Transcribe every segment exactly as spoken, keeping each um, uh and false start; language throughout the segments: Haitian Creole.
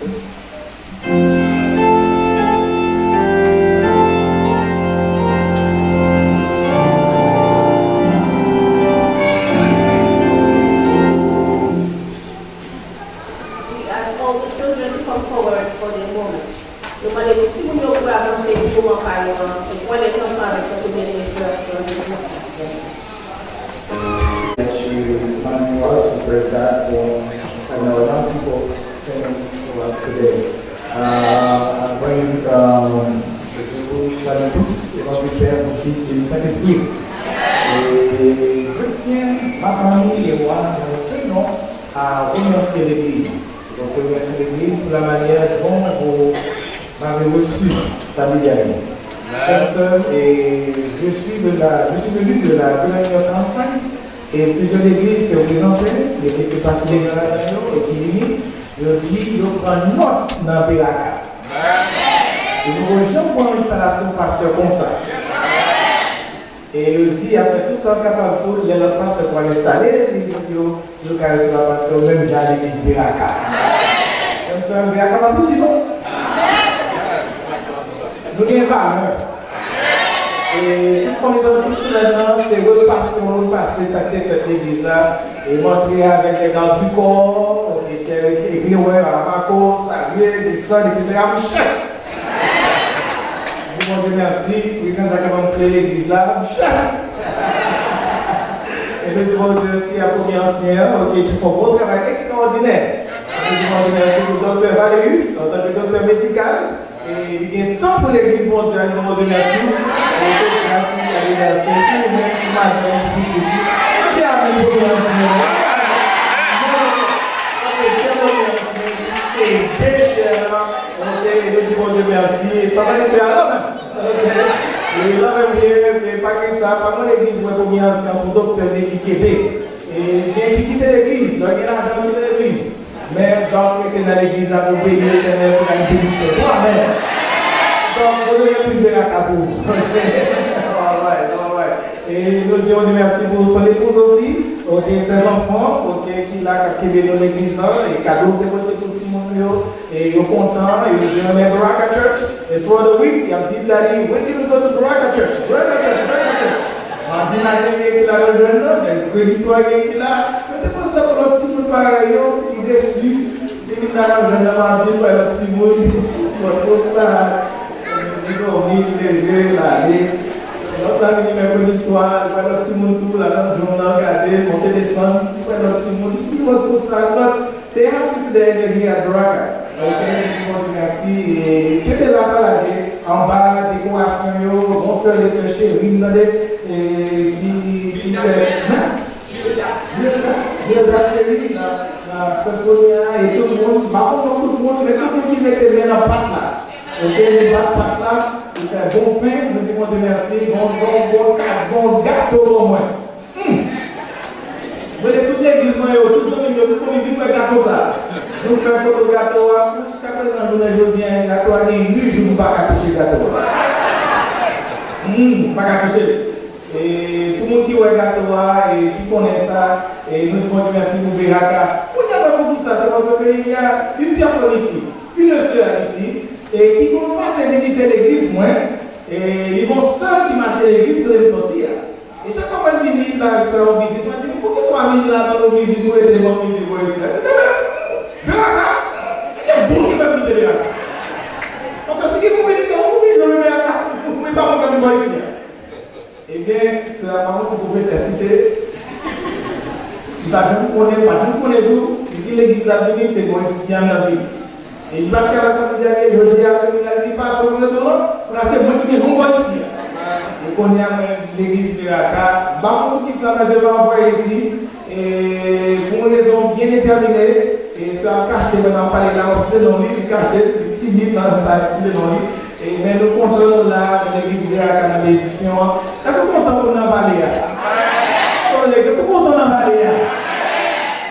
We ask all the children to come forward for the moment. Nou mande pou timoun yo pou avanse pou moman pa yo an, e pran lè ansanm avèk Tante Béatrice nan legliz la. Mèsi. She sang for us, we praise God for, and our young people singing for us today. Uh, I bring, um, the two Salut tous, au nom du Père, du Fils et du Saint-Esprit. E kretyen, ma fanmi e mwa, nou tout nou a remèsye legliz. Donk, remèsye legliz pou la manyè dont vous m'avez reçu samedi dernier. Frè e sè, e je suis de la, je suis venu de la New York Conference, e plizyè legliz te reprezante, legliz ke pastè nan ladan yo, e ki vini, yo di yo pran nòt nan Beraka. E nou poko janm pran enstalasyon pastè konsa. E yo di y ap fè tout sa yo kapab pou lè lòt pastè pou al enstale legliz yo, yo ka resevwa pastè yo menm jan legliz Beraka. Frè m sè, Beraka pa piti non. Nou gen valè. E tout fanmi Baptis Silèn nan, se repase, yon repase sa k te fèt legliz la. E m antre avèk de gad di kò, e chè eklerè, Aramako, salye, desann, etsetera. M chèf! Di Bondye mèsi, prezan sa k ap antre legliz la, m chèf! E nou di Bondye mèsi a premye ansyen an, oke, ki fè yon bon travay ekstraòdinè. Nou di Bondye mèsi pou Doktè Valerius, antanke doktè medikal. E li gen tan pou legliz Bondye a, nou di Bondye mèsi. E ke gras li, ke li mèsi. Si ou menm, si madanm, si pitit li, di amèn pou Bondye mèsi. Paske chè Bondye mèsi, se de chè la, oke, nou di Bondye mèsi. E sa pa nesesè alò menm. Oke. E la menm, e pa gen sa, pa gen legliz mwen premye ansyen pou doktè Negi Kebe. E gen ki kite legliz, lè gen lajan kite legliz. Men, Doc rete nan legliz la pou beni Letènèl pou lane benediksyon. Bon, amèn. Doc, nou bezwen plis de Beraka pou ou. Alright, alright. E nou di yon mèsi pou son epouz osi. Oke, sè zanfan, oke, ki la, k ap kenbe nou legliz lan. E kado w te pote pou timoun yo. E yo kontan, yo di renmen Beraka Church. E throughout the week, y ap di, "Daddy, when can we go to Beraka Church? Beraka Church, Beraka Church." Madi maten, gen ki la nan jwenn nan, mèkredi swa, gen ki la. Yo te panse se lòt timoun parèy yo, ki desi. Depi la nan jwenn nan, madi, pa lòt timoun. Bon, so sad. Li dòmi, li leve, l ale. Lòt la vini mèkredi swa, li pa lòt timoun tou, la nan jwenn nan, gade, monte desann, li pa lòt timoun. Bon, so sad, but they happy today, they're here at Beraka. Ok, nou di Bondye mèsi. E kenbe la, pa lage. Anba dekorasyon yo, bonswa, de sè cheri, m tande, e ki, ki fè, hein? Gilda, Gilda cheri, la, la, sè Sonia, e tout moun, m pa konn non tout moun, men tout moun ki mete men nan pat la. Ok, nou bat pat la, nou fè bon pen, nou di Bondye mèsi, bon, bon, bon, kat, bon gato ban mwen. Hmm. Mwen te tout legliz mwen yo, tout zanmi m yo, tout fanmi vin wè gato sa. Nou fè foto gato a, jiskaprezan jounen jodi a, gato a gen uit jou m pa ka touche gato a. Hmm, m pa ka touche l. E pou moun ki wè gato a, e ki konnen sa, e nou di Bondye mèsi pou Beraka. Kounye a mwen pou kisa, se paske il y a une personne ici, une sœur ici, e ki konn pase vizite legliz mwen, e li gon sè ki mache legliz kote m sòti a. E chak fwa mwen vini, m ba sè yon vizit, mwen di, "Poukisa w pa vini la ban nou vizit, ou rete ban nou vizit bò isi a?" Li di, "Men, Beraka, gen bon ki fè m kite Beraka." Paske si gen pou vini, se ou pou vini jwenn Beraka, mwen pa kontan vin bò isi a. Ebyen, sè a pa yon ti pwofetès li te ye. Li pa janm konnen, li pa janm konnen tou, li di legliz la vini, se bò isi a l ap vini. E li pa t ka la samdi dènye, jodi a, li vin la, li pase yon retou, non? Kounye a se mwen ki gen non bò isi a. E kounye a, mwen, legliz Beraka, m pa konn poukisa Bondye pa anvoye isi, e pou yon rezon byen detèmine, e sa kache, mwen ap pale la, w ap site non li, li kache, li timid, nan, nan site non li. E, men nou kontan nou la, nan legliz Beraka nan benediksyon an. Èske w kontan pou n nan vale a? Koleg, èske w kontan nan vale a?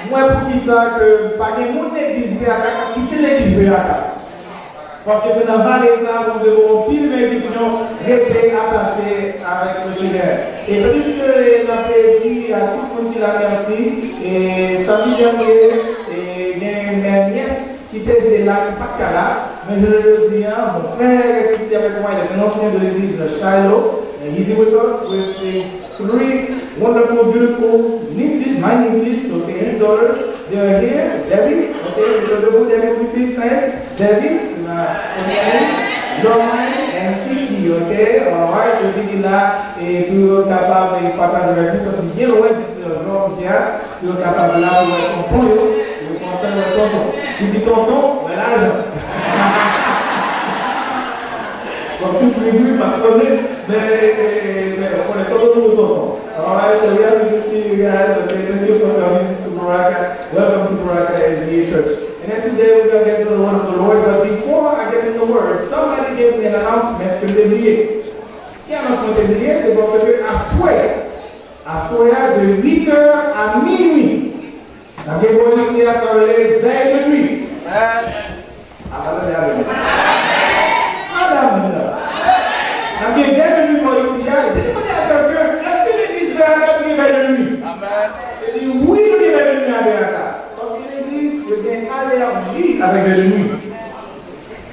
M wè poukisa ke pa gen moun legliz Beraka k ap kite legliz Beraka. Paske se nan vale sa a Bondye voye anpil benediksyon, rete atache avèk Lesenyè. E pliske n ap di a tout moun ki la mèsi, e samdi dènye, e gen mè nyès ki te vle la, ki pa t ka la, men jounen jodi a, mon frère est ici avec moi, il est un ancien de l'église Shiloh, and he's here with us with his three wonderful, beautiful nieces, my nieces, okay, his daughters, they are here, Debbie, okay, so debout, Debbie, please stand, Debbie, la, Lorraine, and Kiki, okay, alright, yo di ki la, e pou yo kapab, e, pataje avèk nou, sòti byen lwen, jis, e, Jewòf, Pou yo kapab la pou wè tonton yo, yo kontan wè tonton. Ki di tonton, wè lajan. Paske pri wi, pa konnen, men, men, konnen tonton nou tonton. Alright, so we have to see you guys, okay, thank you for coming to Baraka. Welcome to Baraka S D A Church. And then today we're gonna get to the word of the Lord, but before I get in the word, somebody gave me an announcement ke m te bliye. Ki anons mwen te bliye? Se paske aswè, aswè a de huit heures à minuit. N ap gen bò isi a, sa rele veille de nuit. A, pa tande avè m. Tande avè m, sa. N ap gen veille de nuit bò isi a. Je demande à quelqu'un, èske legliz Veille à Quatre gen veille de nuit? Li di, wi, nou gen veille de nuit a Veille à Quatre. Paske legliz, yo gen ale a wi avèk veille de nuit.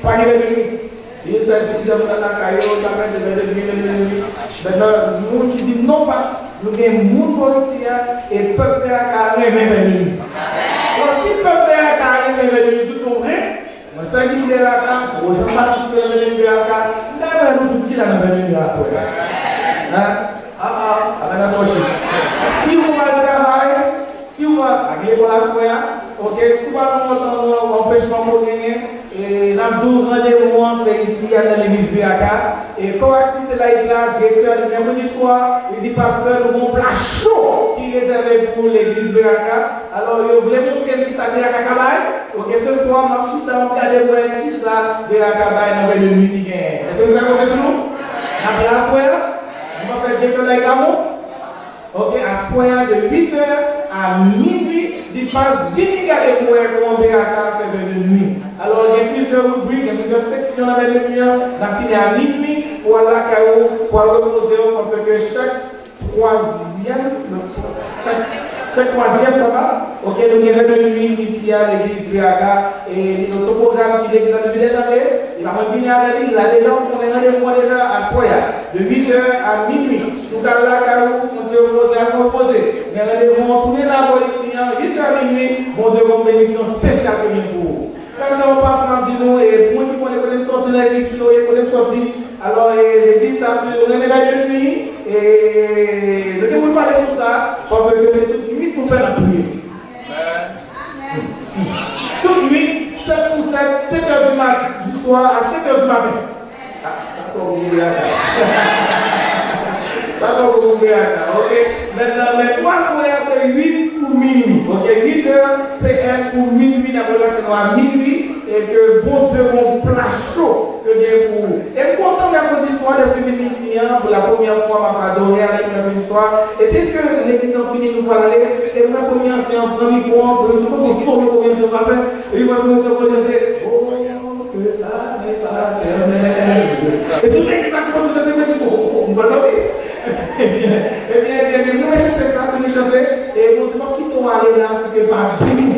Pa gen veille de nuit. Li fè diz è moun nan lakay yo, sa fè de veille de nuit, veille de nuit. Mentnan, moun ki di non pas, nou gen moun bò isi a, e pèp Veille à Quatre renmen veille de nuit. Bon, si pèp Veille à Quatre renmen veille de nuit tout bon vre, mwen fè gid Veille à Quatre, gwo Jean Baptiste renmen veille à Quatre, m ta renmen nou tout ki la nan veille de nuit aswè a. Hein? Ah, ah, ah, ben, attention. Si ou al travay, si ou al, pa gen lekòl aswè a, ok, si ou al nan yon, nan yon anpechman pou genyen, e n ap di w randevou an se isi a nan legliz Veille à Quatre. E kò aktivite layik la, direktè a di mèkredi swa, li di pastè, nou gen yon pla cho ki rezève pou legliz Veille à Quatre. Alò, yo vle montre n kisa Veille à Quatre ka bay. Ok, se swa, m ap chita, m ap gade wè kisa Veille à Quatre ka bay nan veille de nuit ki genyen. Èske nou ka konte sou nou? N ap la aswè a? Nou pa fè direktè layik la wont? Ok, aswè a de huit heures à minuit, di pas vini gade pou wè kòman Veille à Quatre fè veille de nuit. Alò, gen plizyè ribrik, gen plizyè seksyon nan veille de nuit an. N ap fini a minui pou al lakay ou, pou al repoze w, paske chak twazyèm, chak, chak twazyèm sabbat, ok, nou gen veille de nuit isi a, legliz Veille à Quatre, e se yon pwogram ki egziste depi dèzane, e pa mwen ki vini avè li, la deja, ou konnen randevou an deja, aswè a, de huit heures à minuit. Si w ta lakay ou, fè yon ti repoze, a fè w poze. Men randevou an tounen la bò isi an, huit heures à minuit, Bondye gon beniksyon espesyal ke l gen pou ou. Frè m, sè m, pastè m ap di nou, e pou moun ki konnen kote m sòti nan legliz Siloe, kote m sòti, alò, e, legliz sa, nou renmen gade de nuit, e, nou te pou pale sou sa, paske se tout nuit nou fè n ap priye. Tout nuit, sèt pou sèt, sèt è di mat-, di swa a sèt è di maten. Ah, sa twò pou Veille à Quatre. Sa twò pou Veille à Quatre, ok? Mentnan, men pou aswè a, se uit pou minui, ok? Uit è P M pou minui, n ap relase nou a minui, e ke Bondye gon pla cho ke gen pou ou. E m kontan mèkredi swa dèske m vin isi a, pou la premyè fwa, m ap adore avèk nou mèkredi swa. E piske legliz lan fini, nou pral ale, e m wè premye ansyen an pran mikwo an, premye ansyen an pran solo, premye ansyen an pral fè, e m wè premye ansyen an pral chante, Oh, que l'âme éternelle. E tout legliz la kòmanse chante, mwen di, oh, oh, oh, m pral dòmi. Ebyen, ebyen, ebyen, nou wè chante sa, ke nou chante, e Bondye p ap kite w ale la, si se pa beni w.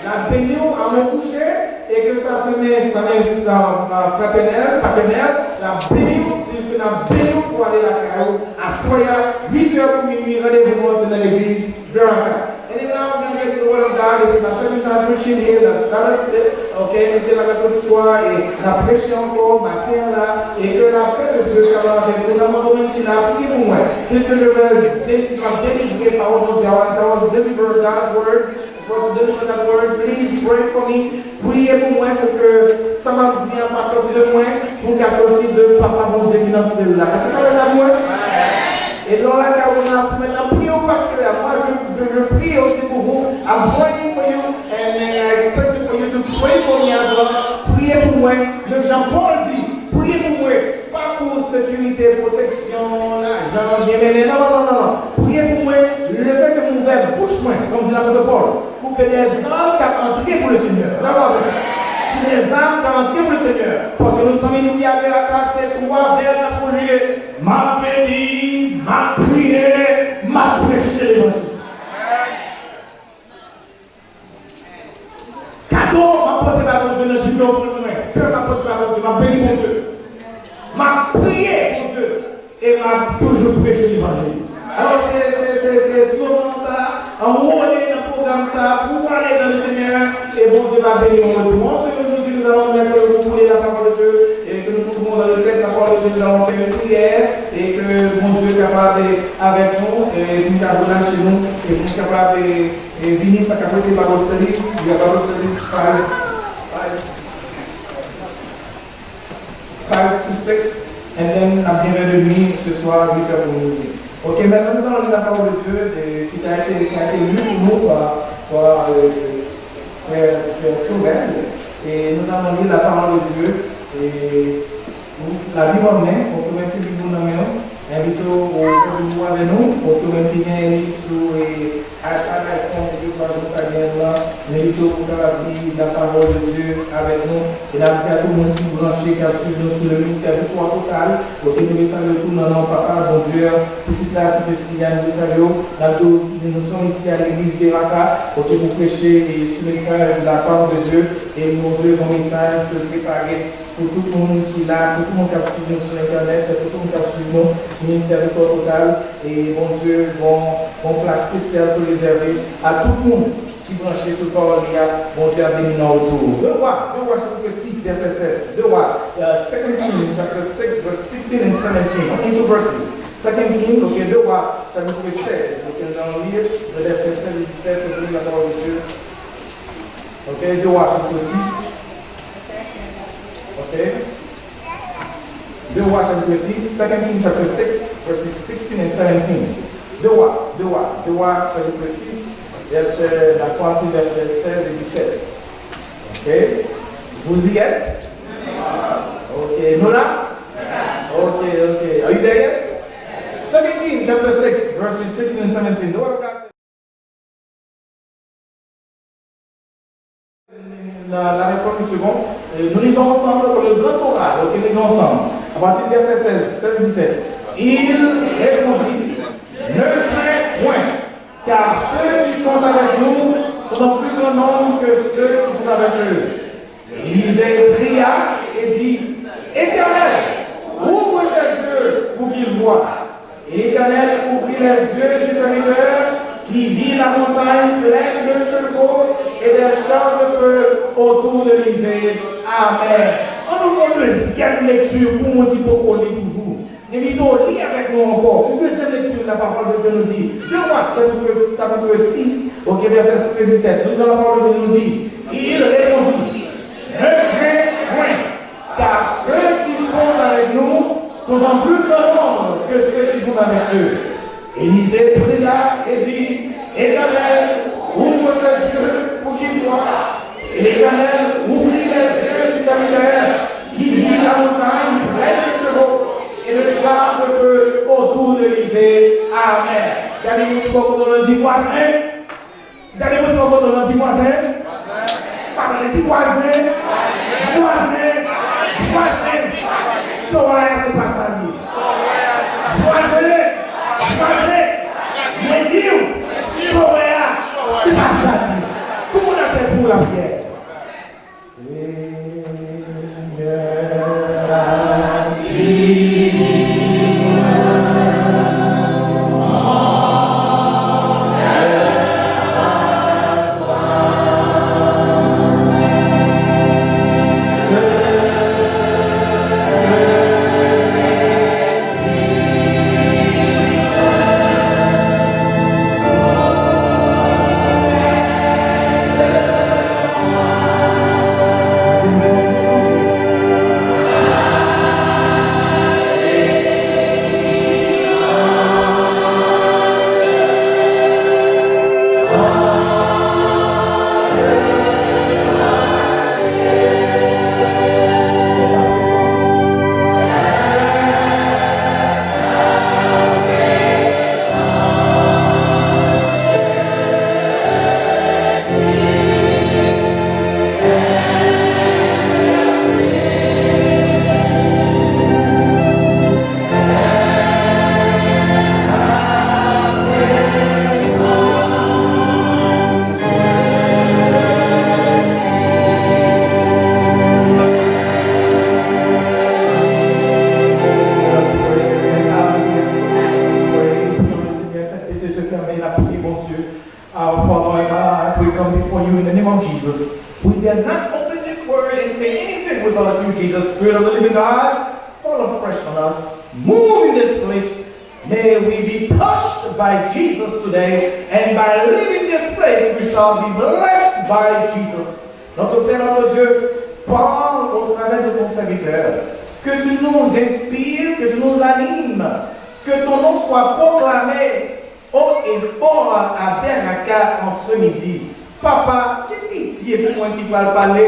L ap beni w avan w kouche, e ke sa se men, sa men, euh, euh, fratènèl, patènèl, l ap beni w, jiske l ap beni w pou ale lakay ou. Aswè a, uit è pou minui, randevou an se nan legliz Veille à Quatre. And then now we're gonna get to the word of God. This is my second time preaching here, the Sabbath day. Ok, nou te la mèkredi swa, e n ap preche ankò maten an la, e ke lapè de Dye kapab avèk nou. Nan moman ki la, priye pou mwen. Piske je vais dé-, m ap delivre pawòl Bondye a, as I will deliver God's word, for to deliver that word, please pray for me. Priye pou mwen, pou ke sa m ap di an pa sòti de mwen, pou l ka sòti de Papa Bondye ki nan syèl la. Èske w ka fè sa pou mwen? E lè w lakay ou nan semèn nan, priye pou pastè a. Moi, je, je, je prie aussi pour vous. I'm praying for you, and, and I expect for you to pray for me as well. Priye pou mwen, menm jan Pòl di, priye pou mwen, pa pou sekirite, pwoteksyon, lajan, byen mennen. Non, non, non, non, non. Priye pou mwen, lefètke m ouvè bouch mwen, kòm di lapot Pòl, pou ke dèzam ka antre pou Lesenyè. Bravo avè m. Pou dèzam ka antre pou Lesenyè. Paske nou sòm isi a Veille à Quatre, se twa vèb n ap konjige. M ap beni, m ap priye, m ap preche levanjil. Kat Do m ap pote bay Bondye nan jime ofrann mwen. Kè m ap pote bay Bondye. M ap beni Bondye. M ap priye Bondye. E m ap toujou preche levanjil. Alò, se, se, se, se slogan sa, anwole nan pwogram sa, pou w ale nan Lesenyè, e Bondye va beni w an retou. En ce jour, nous allons mettre le goût de la parole de Dieu, et que nous pouvons dans le texte la parole de Dieu, nous allons faire une prière, et que Bondye kapab avèk nou, e pou n ka relache nou, e pou n kapab, e, e vini sa k ap rete Bible Studies, we have Bible Studies five, five, five to six, and then n ap gen vè de nwi se swa, uit è pou nou rive. Ok, maintenant nous allons lire la parole de Dieu, euh, qui a été, qui a été lue pour nous par, par, euh, frère, frère Sauvage. Et nous allons lire la parole de Dieu. Et la Bible en main, on peut mettre Bib nan men nou. Envite w pou w avè nou, ou tou menm ki gen li sou, e, iPad, iPhone, kèlkeswa jan w ta gen l lan, envite w pou w kapab li la parole de Dieu avèk nou. E n ap di a tout moun ki branche, k ap swiv nou sou le ministère Victoire Totale, kote nou vle salye w tou nan non Papa, Bondye, Pitit la, Sentespri a, nou vle salye w. N ap di w, nou, nou se yon isi a legliz Beraka, kote pou preche, e, sou mesaj de la parole de Dieu, e Bondye gon mesaj ke l prepare pou tout moun ki la, pou tout moun k ap swiv nou sou entènèt, pou tout moun k ap swiv nou sou ministè Victoire Totale, e Bondye gon, gon plas espesyal pou rezève a tout moun ki branche sou pawòl li a. Bondye ap beni nou an retou. De Wa, de Wa chapit sis, vèsè sèz. De Wa, uh, Second King chapter six, verse sixteen and seventeen. Only two verses. Second King, ok, de Wa chapit sèz. Ok, nou allons lire le verset seize et dix-sept, nou li la pawòl de Dye. Ok, de Wa chapit sis. Ok. De Wa chapit sis, Second King chapter six, verses sixteen and seventeen. De Wa, de Wa, de Wa chapit sis, vèsè, n ap pati vèsè sèz e disèt. Ok. Vous y êtes? Ok, nou la? Ok, ok. Are you there yet? Second King chapter six, verses sixteen and seventeen. The word of God says, la, la version du second, euh, nous lisons ensemble comme le grand oral, ok, nous lisons ensemble. À partir du verset seize, seize, dix-sept. Il répondit, ne crains point, car ceux qui sont avec nous sont en plus grand nombre que ceux qui sont avec eux. Élisée pria et dit, Éternel, ouvre ses yeux pour qu'il voie. Et l'Éternel ouvrit les yeux du serviteur, qui vit la montagne pleine de chevaux et des chars de feu autour d'Élisée. Amen. Ann nou fè yon dezyèm lekti pou moun ki poko li toujou. Envite w li avèk nou ankò. Yon dezyèm lekti, la parole de Dieu nous dit, de Wa, chapitre, chapitre six, ok, verset six et dix-sept. Nous lisons la parole de Dieu nous dit, il répondit, ne crains point, car ceux qui sont avec nous sont en plus grand nombre que ceux qui sont avec eux. Élisée pria et dit, Éternel, ouvre ses yeux pour qu'il voie. Et l'Éternel ouvrit les yeux du serviteur, qui vit la montagne pleine de chevaux et de chars de feu autour d'Élisée. Amen. Gade moun sou bò kote w lan, di vwazen. Gade moun sou bò kote w lan, di vwazen. Pa pale, di vwazen. Vwazen. Vwazen. Sa w wè a, se pa sa l ye. Vwazen. Vwazen. Mwen di w, sa w wè a, se pa sa l ye. Tout moun atè pou lapriyè. Seigneur, attire word and say anything without you, Jesus, Spirit of the living God. Fall afresh on us. Move in this place. May we be touched by Jesus today, and by leaving this place, we shall be blessed by Jesus. Notre Père, notre Dieu, parle au travers de ton serviteur. Que tu nous inspires, que tu nous animes, que ton nom soit proclamé haut et fort à Beraka en ce midi. Papa, gen pitye pou mwen ki pral pale.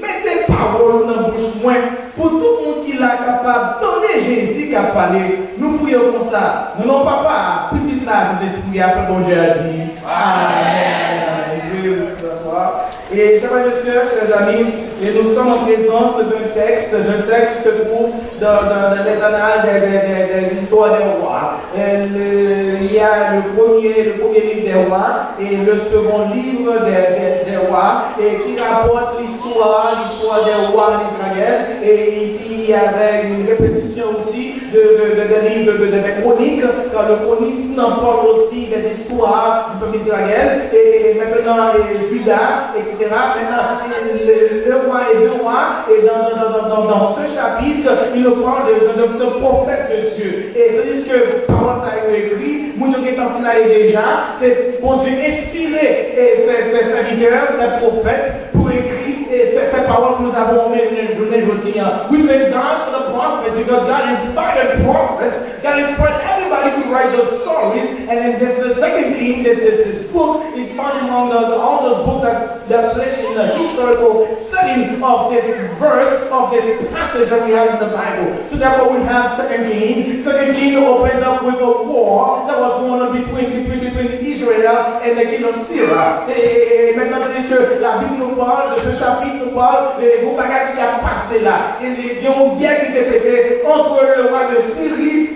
Mete pawòl ou nan bouch mwen pou tout moun ki la kapab tande Jezi k ap pale. Nou priye w konsa. Nan non Papa a, Pitit la, Sentespri a, pèp Bondye a di, Amèn. Amèn. Priye pou tout la swa. Et chers frères et sœurs, chers amis, et nous sommes en présence d'un texte, d'un texte qui se trouve dans, dans, dans les annales des, des, des, des histoires des rois. Euh, le- il y a le premier, le premier livre des rois et le second livre des, des, des rois, et qui rapporte l'histoire, l'histoire des rois en Israël. Et ici, il y avait une répétition aussi de, de, de, des livres de, de, de, des chroniques, car le chroniste parle aussi des histoires du peuple d'Israël, et maintenant, et Juda, et cetera. Maintenant, le, le roi et deux rois, et dans, dans, dans, dans, dans, dans ce chapitre, il nous parle de, de, de, de prophètes de Dieu. Et tandis que pawòl sa yo ekri, moun yo gentan fin ale deja, se Bondye enspire e se, se sèvitè, se pwofèt pou ekri e se, se pawòl ke nou avon jounen jodi a. We thank God for the prophets because God inspired prophets. God inspired everybody to write those stories. And then there's the second king, this, this, this book is found among the, the, all those books that, that place in the historical setting of this verse, of this passage that we have in the Bible. So therefore we have Second King. Second King opens up with a war that was going on between, between, between Israel and the king of Syria. Et, et maintenant, tandis que la Bible nous parle de ce chapitre, nous parle de yon bagay ki ap pase la. E gen yon gè ki te pete entre le roi de Syrie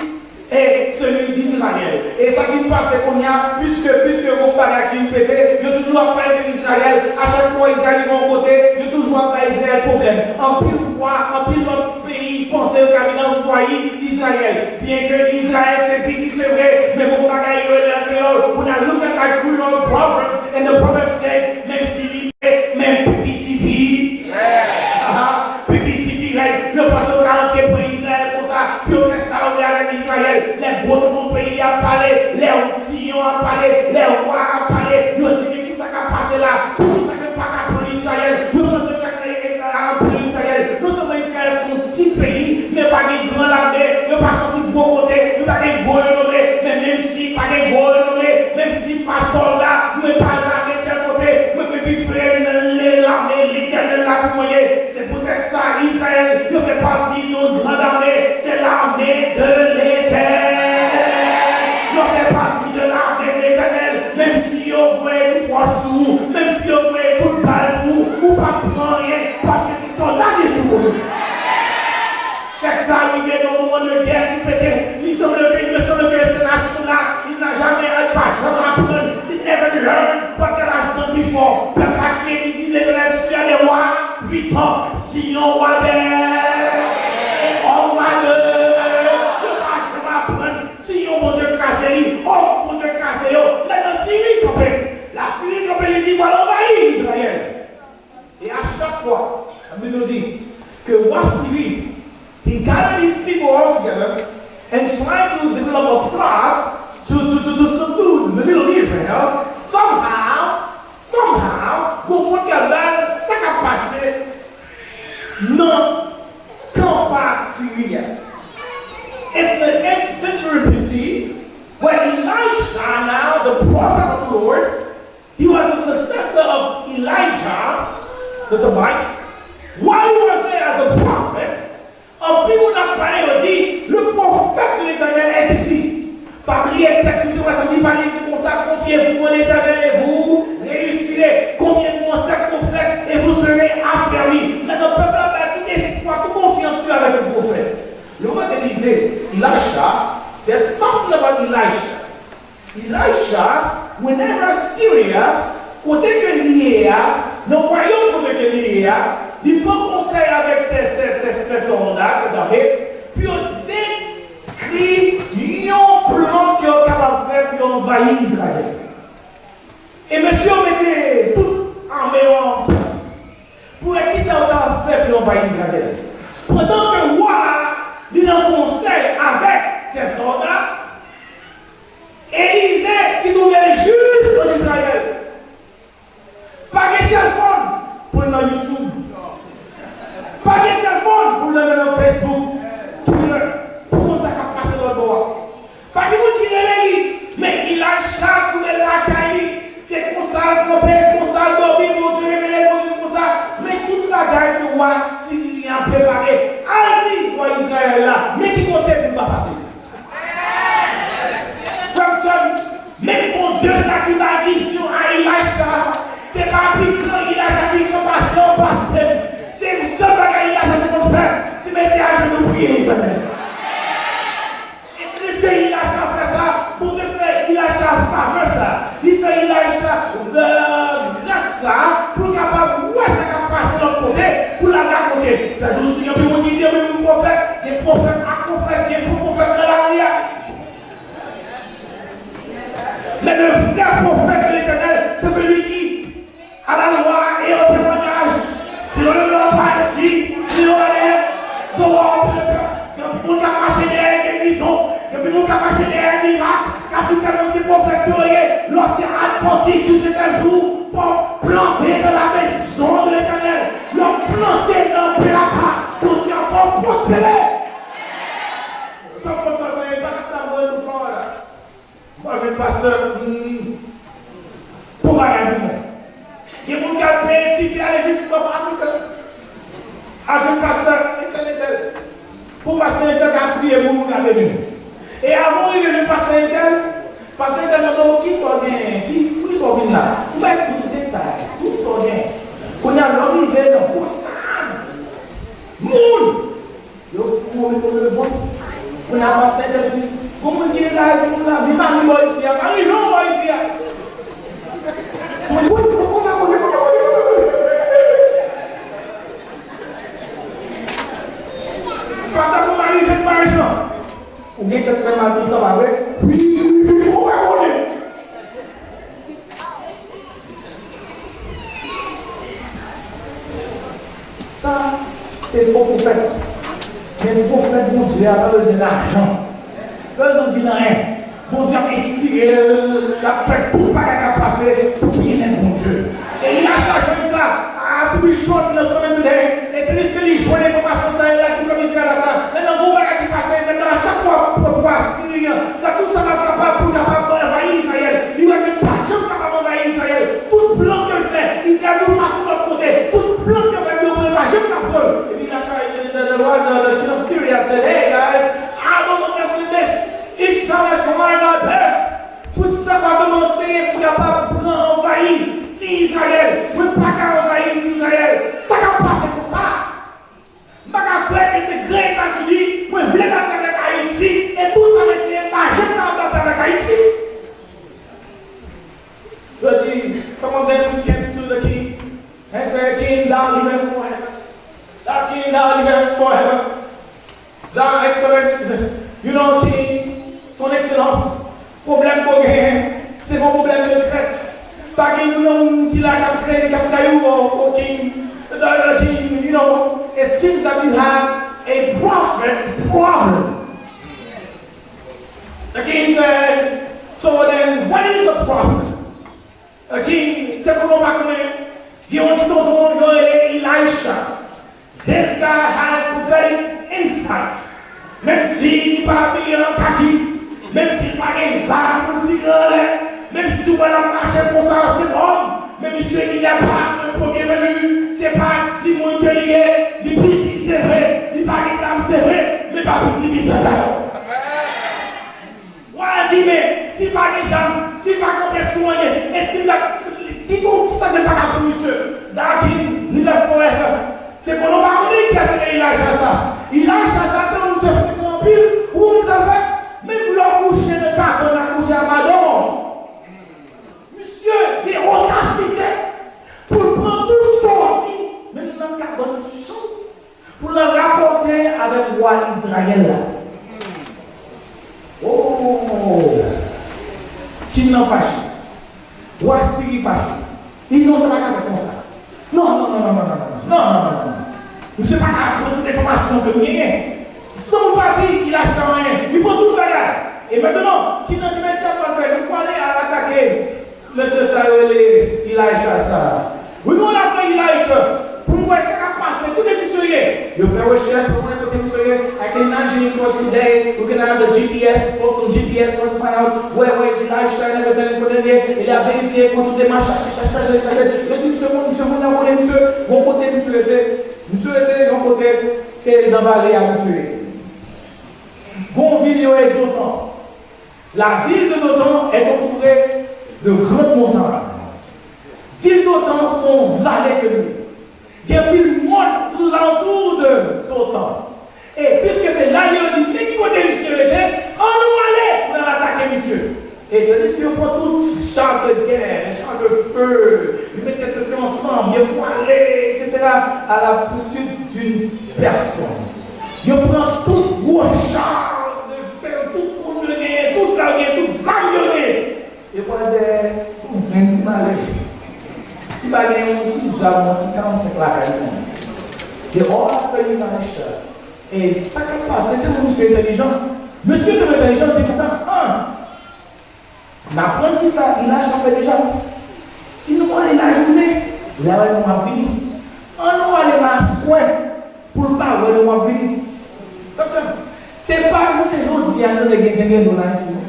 et celui d'Israël. E sa ki pase kounye a, puisque, puisque gon bagay ki pete, yo toujou ap pale de Izrayèl. A chak fwa Izrayèl rive yon kote, yo toujou ap bay Izrayèl pwoblèm. Anpil wa, anpil lòt peyi panse yo ka vin anvayi Izrayèl. Byenke Izrayèl se piti, se vre, men gon bagay yo rele an kreyòl, when I look at my Creole proverbs, and the proverb said, menm si li pe, men pi piti pi. Aha, pi piti pi rèd. Yo panse yo ka rantre pran Izrayèl konsa, pou yo fè sa yo vle avèk Izrayèl. Lè gwo tonton peyi ap pale, lè Siyon ap pale, lè wa ap pale, yo di, men kisa k ap pase la? Poukisa ke pa ka pran Izrayèl? Yo panse yo ka pran Izrayèl. Non sèlman Izrayèl se yon ti peyi, men pa gen gran lame, yo pa sòti gwo kote, yo pa gen gwo renome, men menm si pa gen gwo renome, menm si pa sòlda, mwen pa lame tèl kote, mwen gen pi frè nan lame Letènèl la pou mwen ye. Se poutèt sa, Izrayèl, yo fè pati yon gran lame, se lame de Letènèl. Yo fè pati de lame de Letènèl, menm si yo voye tout wòch sou ou, menm si yo voye tout bal pou ou, ou p ap pran anyen, paske se sòlda Jezi ou ye. Tèks sa rive nan moman de gè ki pete. Li sanble ke, il me semble que cette nation-là, il n'a jamais, elle pa janm aprann, they never learn what God has done before. Pèp la kriye, li di, Letènèl, tu es le roi puissant, Siyon wa bèl, e òm wa de. Yo pa janm aprann, Siyon Bondye kraze li, òm Bondye kraze yo. Mentnan Siri kanpe. Lasiri kanpe, li di, m pral anvayi Izrayèl. E a chak fwa, Labib nou di ke wa Siri, he gathered his people all together and tried to develop a plot to, to, to, to subdue the little Israel. Somehow, somehow, gon moun k ap bay sa k ap pase nan kan pa Siri a. It's the eighth century B C, where Elisha, now the prophet of the Lord, he was the successor of Elijah the Tishbite. While he was there as a prophet, anpil moun ap pale, yo di, le prophète de l'Éternel est ici. Pa bliye tèks ou te wè sa ki pale, di konsa, confiez-vous en l'Éternel et vous réussirez. Confiez-vous en ce prophète et vous serez affermis. Mentnan pèp la bay tout espwa, tout konfyans li avèk yon pwofèt. Le roi te disait, Elisha, there's something about Elisha. Elisha, whenever Syria, kote ke li ye a, nan wayòm kote ke li ye a, li pran konsèy avèk se, se, se, se sòlda, se zame, pou yo dekri yon plan ke yo kapab fè pou yo anvayi Izrayèl. E mesye yo mete tout ame yo an plas. Pou wè kisa yo kapab fè pou yo anvayi Izrayèl. Pandan ke wa a, li nan konsèy avèk sè sòlda, Elize ki twouve l jis ann Izrayèl. Pa gen sèlfòn pou l nan YouTube. Pa gen sèlfòn pou l nan, nan Facebook, Twitter, pou konn sa k ap pase lòt bò a. Pa gen moun ki rele li, men Ilacha twouve l lakay li. Se konsa l kanpe, konsa l dòmi, Bondye revele l, Bondye di konsa. Men tout bagay ke wa Siri a prepare, al di wa Izrayèl la, men ki kote pou m pa pase. Frè m, sè m, menm Bondye sa ki bay vizyon a Ilacha, se pa pi gran Ilacha pi gran pase w pase m. Se yon sèl bagay Ilacha te konn fè, se mete ajenou priye Letènèl. E pliske Ilacha fè sa, Bondye fè Ilacha favè sa. Li fè Ilacha, euh, gras sa, pou l kapab wè sa k ap pase lòt kote, pou l al rakonte. Se jounen jodi a, gen anpil moun ki di, wi, moun pwofèt, gen pwofèt ak pwofèt, gen fo pwofèt nan lari a. Men le vrai prophète de l'Éternel, c'est celui qui à la loi et au témoignage. Si le loi pas ici, si le loi est dehors, le peuple, gen moun k ap mache dèyè gerizon, gen moun k ap mache dèyè mirak, k ap di tèlman se pwofèt yo ye, lòt se advantis di septèm jou, fò w plante nan la maison de l'Éternel, lè w plante nan pè a, Bondye ap fè w pwospere. Sa konn sa, sa e pa rasta mwen nou Florida. Mwen jwenn pastè, hmm, pou bagay pou mwen. Gen moun k al peye tikè ale jis South Africa. Al jwenn pastè entèl, entèl. Pou pastè entèl ka priye pou nou, ka beni nou. E avan w rive jwenn pastè entèl, pastè entèl mande w kisa w genyen, ki, pou kisa w vin la. Ou bay tout detay, tout sa w genyen. Kounye a, lè w rive nan gwo stad, moun Yo pran mete w devan. Kounye a pastè entèl di, gon moun ki rele la epi moun la, men mari bò isi a, mari jan bò isi a. Mwen di, wi, wi, konsa konnen, konsa konnen, konsa konnen. Pastè pran mari jan, mari jan. Ou gen tèt fè mal tout tan, pa vre? Wi, wi, wi, konsa konnen. Sa, se fo pwofèt. Men pwofèt Bondye a pa bezwen lajan. Pa bezwen vin anyen. Bondye ap enspire l, l ap fè tout bagay k ap pase pou byenèt Bondye. E li al chache sa, a, to be short nan semen today. E pliske li jwenn enfòmasyon sa, e la ki fè mizè la sa. Men nan gwo bagay ki pase, men nan chak fwa, fwa, fwa, Siryen, nan tout sa l ap kapab pou l kapab anvayi Izrayèl. Li wè ke l pa janm kapab anvayi Izrayèl. Tout plan ke l fè, Izrayèl tou pase lòt kote. Tout plan ke l fè, yo pran l pa janm ka pran l. Epi Nacha, the, the, the, the, the king of Syria said, "Hey guys, I don't understand this. Each time I try my best, pou sa pa kòmanse pou kapab pran anvayi ti Izrayèl. Mwen pa ka anvayi ti Izrayèl. Sa k ap pase konsa?" M pa ka kwè ke se gran Etazini, mwen vle batay avèk Ayiti, e tout sa m eseye, m pa janm ka batay avèk Ayiti. Yo di, some of them came to the king and said, "King, thou livest forever. Thou king, thou livest forever. Thou excellent, you know, king, son excellence." Pwoblèm ke w genyen, se pa pwoblèm de trèt. Pa gen youn nan moun ki la k ap trayi, k ap trayi w, o, o king, the, the king, you know, it seems that you have a prophet problem. The king said, "So then, what is a prophet?" King, se konnen w pa konnen, gen yon ti tonton yo rele Elisha. This guy has prophetic insight. Menm si li pa abiye an kaki, menm si li pa gen zam pou l tire anlè, menm si w wè l ap mache konsa, se bòn, men misye il n'est pas un premier venu, se pa timoun ke li ye, li piti se vre, li pa gen zam se vre, men pa piti misye sa yo. Wa a di, men, si pa gen zam, si pa kanpe sou anyen, e si la, ki bon, kisa ke pa ka pou misye? Thou king, livest forever. Se konnen w pa konnen kiyès se Ilacha sa. Ilacha sa, tankou misye frekan anpil, ou konn sa l fè? Menm lè w kouche nan kabann, l ap kouche a madanm ou. Misye gen odasite pou l pran tout sa w di, menm nan kabann ki cho. Pou l al rapòte avèk wa Izrayèl la. Oh! King nan fache. Wa Siri fache. Li di, "Non, sa pa ka fèt konsa. Non, non, non, non, non, non, non. Non, non, non, non. Misye pa ka pran tout enfòmasyon ke m genyen. San ou pa di Ilaysha anyen, li pran tout bagay. E mentnan, ki nan di Mèdi sa pral fè? Nou pwale al atake mesye sa yo rele Ilaysha sa. We gonna find Ilaysha. Pou nou wè sa k ap pase, kote misye ye. Yo fè rechèch pou konnen kote misye ye. I can imagine it was today. We gonna have the G P S, folks on G P S, folks find out where, where is Ilaysha and everything, kote l ye. E l ap verifye, fè tout demach, chache, chache, chache, chache. Yo di misye, bon, misye, bon, nan kote misye, bon kote misye rete. Misye rete yon kote, se nan vale a misye ye. Gon vil yo rele Dotan. La ville de Dotan est entourée de grandes montagnes. Vil Dotan se yon vale ke li ye. Gen anpil mòn toulantou de Dotan. E piske se la li yo di, men ki kote misye rete, ann nou ale pou n al atake misye. E tandis ke yo pran tout char de guerre, char de feu, yo mete tèt yo ansanm, yo pwale, et cetera, à la poursuite d'une personne. Yo pran tout gwo char de feu, tout moun yo genyen, tout sa yo genyen, tout zam yo genyen. Yo pral dèyè yon grenn ti malere ki pa gen yon ti zam, yon ti karannsenk lakay li menm. They all after Ilaysha. E sa k ap pase, tèlman misye entèlijan. Mesye tèlman entèlijan, li di konsa, an, n aprann kisa Ilaysha fè deja. Si nou ale lajounen, lè nou ap vini. An nou ale nan aswè pou l pa wè nou ap vini. Tande sa. Se pa jounen jodi a nou gen zengendo nan Ayiti, non.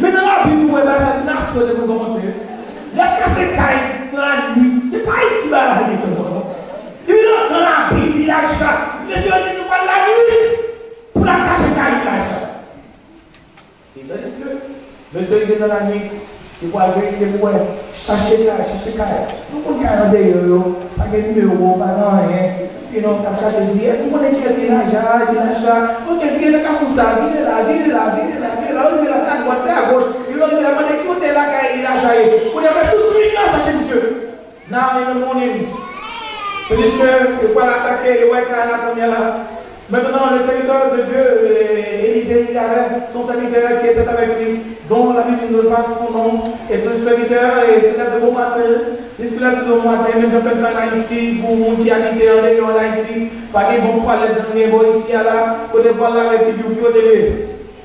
Men nan Labib, nou wè bagay sa, nan aswè te konn kòmanse. Lè kase kay nan lannwit, se pa Ayiti bagay la ye sèlman, non. Depi lontan Labib, Ilaysha, mesye yo di nou pral lannwit pou n al kase kay Ilaysha. E tandis ke mesye rive nan lannwit, yo pral verifye pou wè, chache kay, chache kay. Nou konn kay andeyò yo, pa gen nimewo, pa gen anyen. Epi non, k ap chache di, èske nou konnen kiyès ki Ilaysha, Ilaysha? Ok, vire nan kafou sa, vire la, vire la, vire la, vire la, ou vire la, fè adwat, fè agoch. Epi lè yo rive la, mande ki kote lakay Ilaysha ye. Kounye a fè tout nwit la chache misye. Now in the morning, tandis ke yo pral atake, yo wè kay la kounye a la. Maintenant, le serviteur de Dieu, euh, Élisée, il avait son serviteur qui était avec lui, dont la Bible ne donne pas son nom, et ce serviteur, et c'était de bon matin, puisqu'il a su de bon matin, men jan pèp la Ayiti, pou moun ki abite andeyò Ayiti, pa gen bon twalèt jan gen bò isi a la, kote pou al lave figi w, ki kote l ye?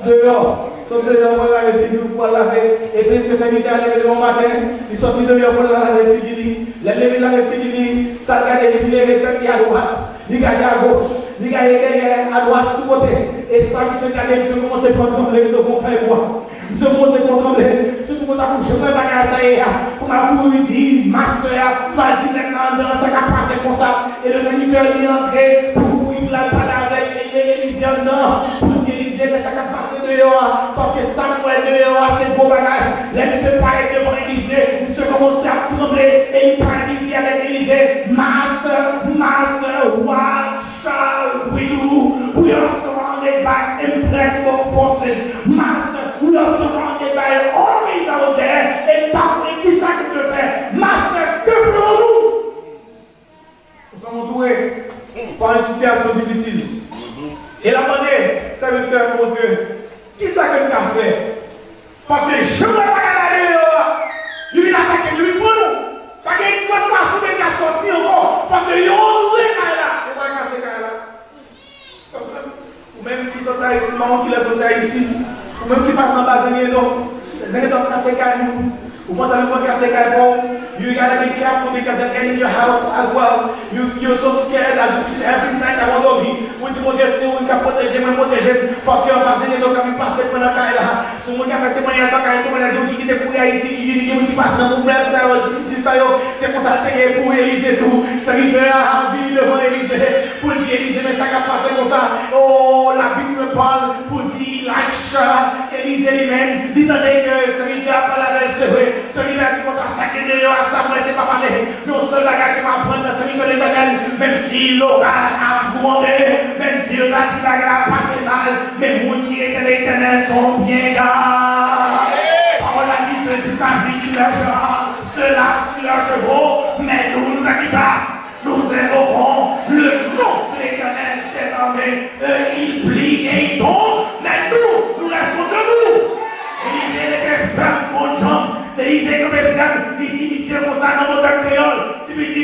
Deyò. Sot deyò, pral lave figi l, pral lave. E piske sèvitè a leve devan maten, li sòti deyò pou l lave figi li. Lè l leve lave figi li, sa l gade, li leve tèt li adwat, li gade agoch, li gade dèyè, adwat, sou kote. E sa misye gade, misye kòmanse pran tranble, li tankou yon fèy bwa. Misye kòmanse pran tranble. Misye di konsa, pou jan bagay sa ye a, pou m al kouri di mastè a, pou m al di nèg la anndan sa k ap pase konsa. E le sèvitè li antre pou kouri pou l al pale avèk Elize anndan, pou l di Elize, men sa k ap pase deyò a, paske sa m wè deyò a se gwo bagay. Lè misye parèt devan Elize, misye kòmanse ap tranble e li parèt, li di avèk Elize, Master, Master, what shall we do? We are surrounded by implacable forces. Master, we are surrounded by armies out there. E m pa konnen kisa ke nou dwe fè. Master, que ferons-nous? Nous sommes entourés par une situation difficile. E l ap mande sèvitè Bondye, kisa ke m ka fè? Paske jan m wè bagay la deyò a, yo vin atake nou, yo vin pran nou. Pa gen lòt fason ke m ka sòti ankò, paske yo antoure kay la, yo pral kase kay la. Ou menm ki sòti Ayiti, mawon ki lè sòti Ayiti, ou menm ki pase anba zengendo, zengendo ap kase kay moun. Ou panse avèk mwen kase kay pa w? You gotta be careful because they're in your house as well. You, you're so scared as you sleep every night avant dormi. Ou di, Bondye, si ou ka pwoteje mwen, pwoteje m, paske anba zengendo ka vin pase mwen nan kay la. Si moun ka fè temwayaj sa, ka fè temwayaj de moun ki kite kouri Ayiti, ki vini, gen moun ki pase nan mouvman sa yo, difisil sa yo. Se konsa l te ye pou Elize tou. Sèvitè a vini devan Elize pou l di Elize, men sa k ap pase konsa. O, Labib mwen pale pou di Ilaysha, Elize li menm, li tande ke sèvitè a pale avè l, se vre. Sèvitè a di konsa, sa gen deyò a, sa m wè se pa pale. Yon sèl bagay ke m aprann nan sèvitè Letènèl, menm si loraj ap gwonde, menm si yo ta di bagay la pase mal, men moun ki rete Letènèl se yon byen gad. Pawòl la di, ceux-ci s'appuient sur leurs chars, ceux-là sur leurs chevaux, men nou, nou fè kisa? Nous invoquons le nom de l'Éternel des armées. Eux, ils plient et ils tombent, men nou, nous restons debout. Elize rete fèm kon janm. Elize kanpe fèm. Li di misye konsa nan modèl kreyòl. Ti pitit,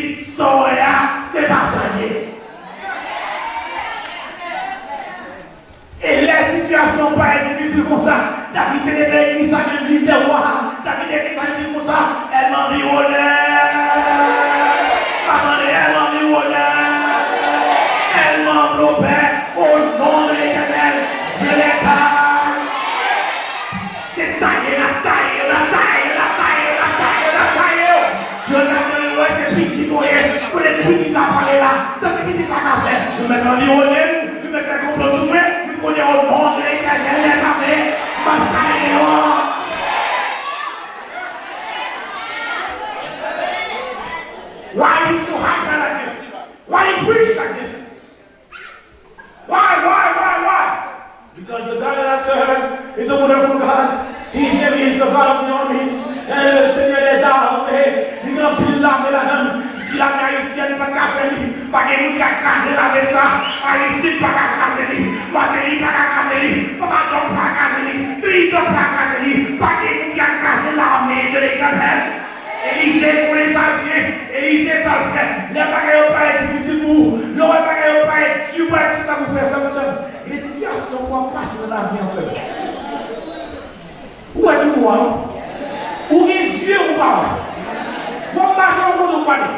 Kote ti pitit sa pale la? Sa ti pitit sa ka fè? Yo mèt anviwonnen m, yo mèt fè konplo sou mwen, m konnen o non de Letènèl dèzame, m ap kache deyò. Why he so hyper like this? Why he preach like this? Why, why, why, why? Because the God that I serve is a wonderful God. He is, he is the God of the armies. And le Seigneur des armées, li gen anpil lame ladan l. Si lame ayisyèn pa t ka fè li, pa gen moun ki ka kraze lame sa. Aristide pa ka kraze li. Martelly pa ka kraze li. Papa Doc pa ka kraze li. Billy Doc pa ka kraze li. Pa gen moun ki ka kraze lame de Letènèl. Elize konnen sa l ye. Elize sa l fè. Lè bagay yo parèt difisil pou ou, lè w wè bagay yo parèt di pou w, kisa pou w fè, frè m, sè m? Gen sitiyasyon w ap pase nan lavi an, frè m. Ou wè tou nwa, non? Ou gen zye ou pa wè. W ap mache yon kote ou pa wè.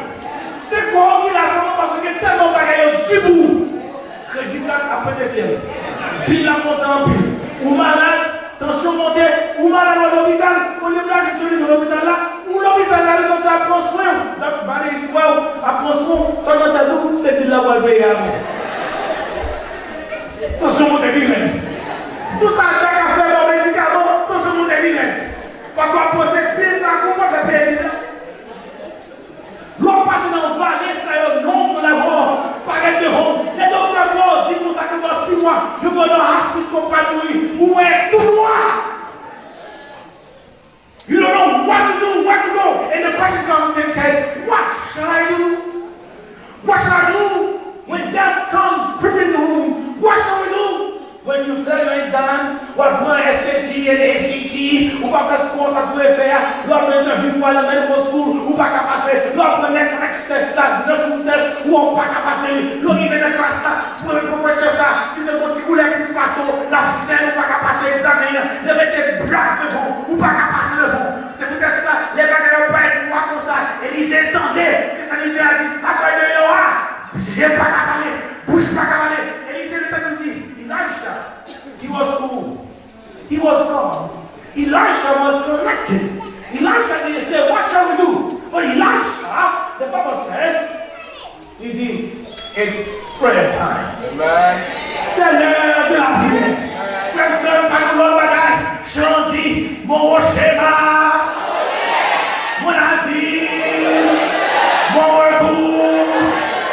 Se kò w ki la sèlman paske gen tèlman bagay yo di pou ou. Kredi kat ap pete fyèl. Bil la monte anpil. Ou malad, tansyon monte, ou malad, w al lopital, olye w achte solisyon lopital la, ou lopital la, wi, doktè ap pran swen w. Donk, valiz frè w ap pran swen w, sèlman tèt ou, se bil la w al peye avè. Tansyon monte pi rèd. Tout sa ta ka fè bò medikaman, tansyon monte pi rèd. Paske w ap panse bil sa, kòman w fè peye bil la? Lè w pase nan vale sa yo, non de la mò parèt devan w. Lè doktè ba w di konsa ke nan sis mwa, yo ba w nan aspis kòm pa mouri, ou wè tou nwa. You don't know what to do, where to go. And the question comes and said, "What shall I do? What shall I do when death comes creeping in the room? What shall we do?" When you fail your exam, w ap pran S A T and A C T, ou pa fè score sa tou e fè a, w ap nan entèvyou pou al nan medical school, ou pa ka pase, w ap pran NCLEX test la, nursing test, ou pa ka pase li, lè w rive nan klas la, pwofesè sa, li se yon ti koulè plis pase w, l ap fè l, ou pa ka pase egzamen an, lè mete blak devan w, ou pa ka pase devan w. Se poutèt sa, lè bagay yo parèt nwa konsa, Elize tande ke sèvitè a di, "Sa pral deyò a, je pa ka pale, bouch pa ka pale." Elize li te konn di, Elisha, he was cool. He was calm. Elisha was collected. Elisha didn't say, "What shall we do?" But Elisha, the Bible says, li di, "It's prayer time." Amen. Se lè de lapriyè. Frè m, sè m, pa gen lòt bagay. Jan di, "Mon rocher, ma, mon asile, mon recours."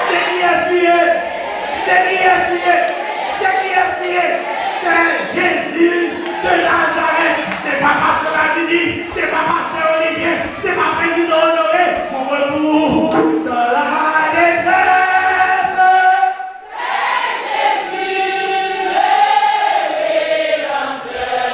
Se kiyès li ye? Se kiyès li ye? Se kiyès li ye? Se Jezi de Nazarèt. Se pa pastè Ladini, se pa pastè Olivier, se pa prezidan Honoré. Mon recours dans la détresse.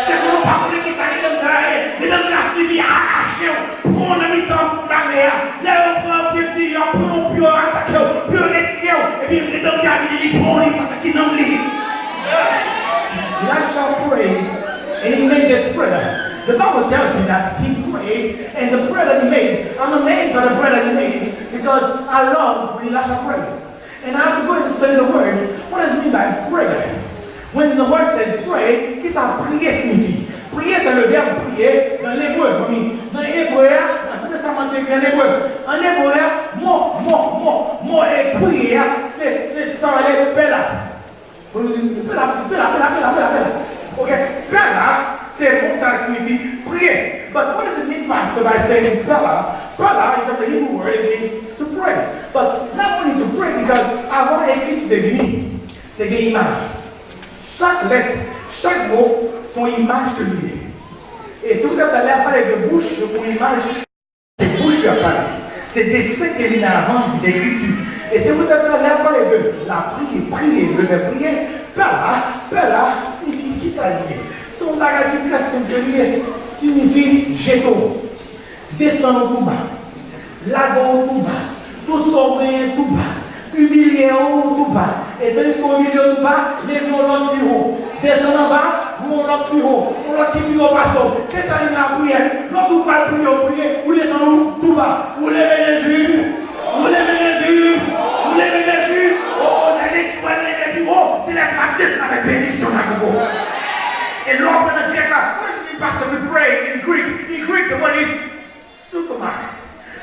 Se pou nou pa konnen kisa Redanm nan ye. Redanm nan siyifi arache w, pran w nan mitan lame a. Lè yo pran pye fi, yo pran yon pye, yo atake w, pye yo retire w, epi Redanm nan vini, li pran w, li sa se ki nanm li. Elisha prayed and he made this prayer. The Bible tells me that he prayed and the prayer that he made, I'm amazed by the prayer that he made because I love when Elisha prays. And I have to go and study the word. What does it mean by prayer? When the word said pray, kisa priye siyifi? Priye, se le verbe prier dans l'hébreu. Nan ebre a, nan Sentèstama te ekri an ebre. An ebre a, mo, mo, mo, mo e priye a, se, se sa rele pè la. Pè la, pè la, pè la, pè la, pè la, pè la. Ok, pè la, se mo sa siyifi priye. But what does it mean, Pastor, by saying pè la? Pè la is just a Hebrew word, it means to pray. But not only to pray, because avan ekriti te vini, te gen imaj. Chak lèt, chak mo, se yon imaj ke li ye. E se poutèt sa, lè y ap pale de bouch, yo fè yon imaj, se bouch yo ap pale. Se desen ke vin avan ekriti. E se poutèt sa, lè y ap pale de lapriyè, priye, le vèb priye, pè la, pè la, siyifi kisa li ye? Se yon bagay ki trè senp ke li ye. Siyifi jete w. Desann ou tou ba. Lage w tou ba. Tout sa w genyen tou ba. Imilye w tou ba. E tandiske w imilye w tou ba, leve yon lòt pi wo. Desann anba, yon lòt pi wo. Yon lòt ki pi wo pase w. Se sa li nan lapriyè. Lòt ou pral priye, ou priye, ou desann ou tou ba. Ou leve Jezi. Ou leve Jezi. Ou leve Jezi. O, lè Jezi pral leve pi wo, se lè sa l ap desann avèk benediksyon nan koko. E lè w ap nan grèk la, what does it mean, Pastor, to pray in Greek? In Greek, the word is Sukomai.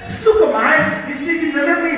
Sukomai, li siyifi nan menm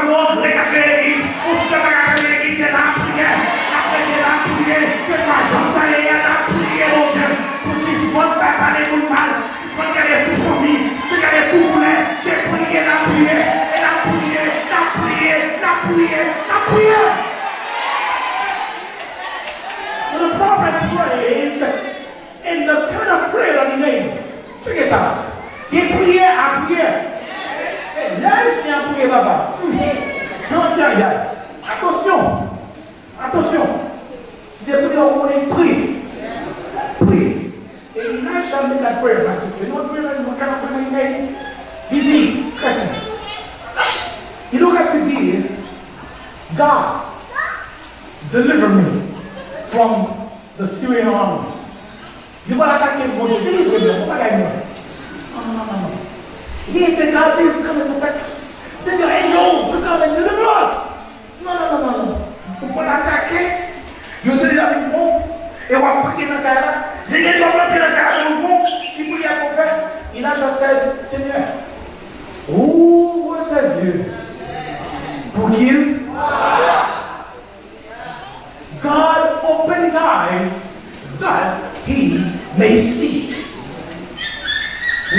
gon anglè k ap jere legliz, yon sè pa ka jere legliz, se lapriyè. Lapriyè, lapriyè, kèlkeswa jan sa ye a, lapriyè Bondye pou sispann pa pale moun mal, sispann gade sou fanmi, sispann gade sou koulè, se priye, lapriyè, e lapriyè, lapriyè, lapriyè, lapriyè. So the prophet prayed in the kind of prayer that he made. Cheke sa. Gen priyè a priyè. E lè Ayisyen ap priye, papa. Hmm. Nan dyayay. Atansyon. Atansyon. Si se priyè ou konnen, priye. Priye. E Elijah made that prayer, my sister. You know what prayer, what kind of prayer he made? Li di, trè senp. Li look at, li di, God, deliver me from the Syrian army. Yo pral atake m, Bondye, delivre m, fè bagay mwen. Non, non, non, non, non. He said, God, please come and protect us. Send your angels to come and deliver us. Non, non, non, non, non. Ou pral atake, yo deja vin pran w, e w ap priye nan kay la. Seyè, yo rantre nan kay la, yo pran w, ki priyè pou w fè? Elijah said, Seigneur, ouvre ses yeux pour qu'il God open his eyes that he may see.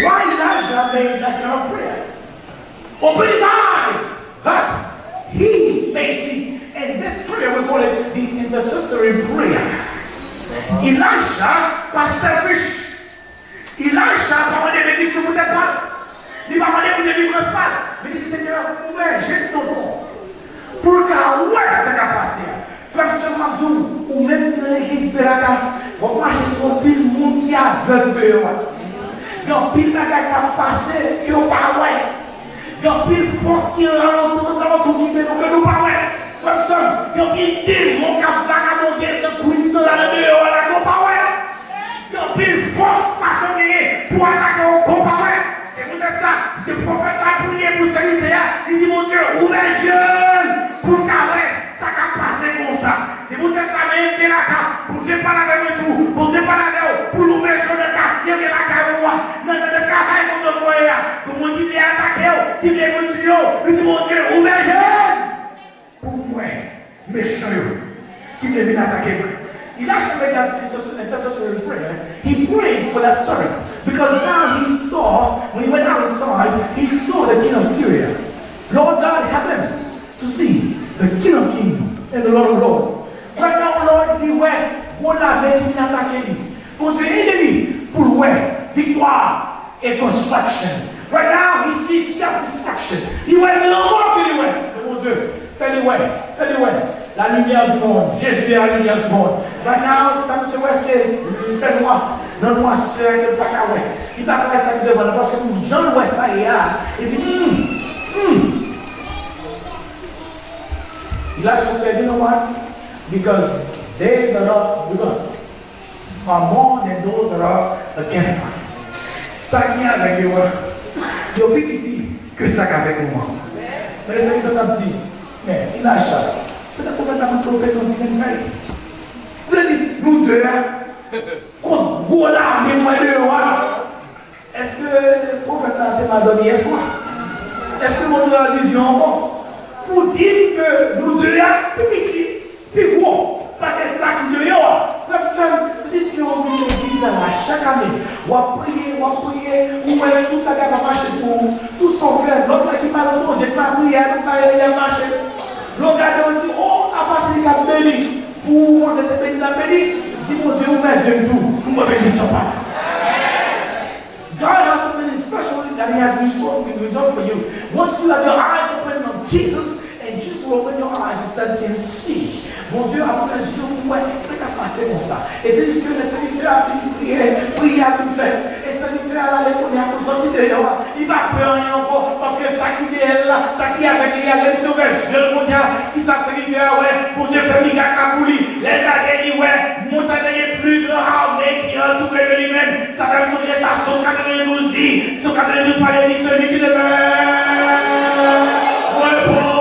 Why Elijah made that kind of prayer? Open his eyes that he may see. And this prayer, we call it the intercessory prayer. Elijah was selfish. Elijah pa mande benediksyon pou tèt pa l. Li pa mande pou delivrans pa l. Men li di, Senyè, ouvè je ti tonton an pou l ka wè sa k ap pase a. Frè m, sè m, m ap di w, ou menm ki nan legliz Beraka, w ap mache sou anpil moun ki avèg deyò a. Gen anpil bagay k ap pase ke w pa wè. Gen anpil fòs ki alantou, alantou ki vle nou ke nou pa wè. Frè m, sè m, gen anpil demon k ap vagabonde nan Queens nan, la nan deyò a la ke w pa wè. Gen anpil fòs Satan genyen pou atake w ke w pa wè. Se poutèt sa, se pwofèt la priye pou sèvitè a, li di, Bondye, ouvè je l pou l ka wè sa k ap pase konsa. Se poutèt sa, menm Beraka, Bondye pale avè mwen tou, Bondye pale avè w pou l ouvè je w nan katye ke lakay ou a, nan, nan, nan travay kote w ye a. Gen moun ki vle atake w, ki vle mwen tiye w, li di, Bondye, ouvè je l pou m wè mechan yo ki vle vin atake mwen. Elijah made that intercessory prayer. He prayed for that servant because now he saw, when he went outside, he saw the king of Syria. Lord God, help him to see the King of Kings and the Lord of Lords. Right now, Lord, he wè gwo lame ki vin atake li. Bondye ede li pou l wè viktwa e construction. Right now, he sees self-destruction. Li wè se lanmò ke li wè. Men Bondye fè li wè, fè li wè la lumière du monde. Jésus est la lumière du monde. Right now, sa misye wè se fènwa, nan nwasè ke l pa ka wè. Li pa ka wè sa ki devan l, paske pou jan l wè sa ye a, li di, hmm, hmm. Elijah said, "You know what? Because they that are with us are more than those that are against us." Sa ki avèk yo a, yo pi piti ke sa k avèk nou an. Men lè sèvitè t ap di, "Men, Elijah, petèt pwofèt la mande w pèdi yon ti grenn fèy." Li di, "Nou de a, kont gwo lame m wè deyò a." Èske pwofèt la te mal dòmi yèswa? Èske Bondye fè vizyon ankò? Pou di m ke nou de a pi piti, pi gwo pase sa ki deyò a. Frè m, sè m, tandiske w vin legliz la chak ane, w ap priye, w ap priye, ou wè tout bagay pa mache pou ou, tout sa w fè, lòt la ki pa nan Bondye, ki pa priye, ki pa rele, y ap mache. Lè w gade, w di, "O, apa se li k ap beni?" Pou ou panse se beni l ap beni, di, "Bondye, ouvè zye m tou, pou m wè benediksyon pa m." God has something special that He has in store, in reserve for you. Once you have your eyes open on Jesus, and Jesus will open your eyes so that you can see. Bondye ap ouvè zye w pou wè sa k ap pase konsa. E piske lè sèvitè a fin priye, priyè a fin fèt, e sèvitè a l ale kounye a pou l sòti deyò a, li pa pè anyen ankò, paske sa ki dèyè l la, sa ki avèk li a, lè misye ouvè zye l kounye a, kisa sèvitè a wè? Bondye fè mirak la pou li. Lè l gade, li wè montay la gen pli gran ame ki antoure de li menm. Sa fè m sonje sa, Sòm katrevendouz di. Sòm katrevendouz pale di celui qui demeure repose.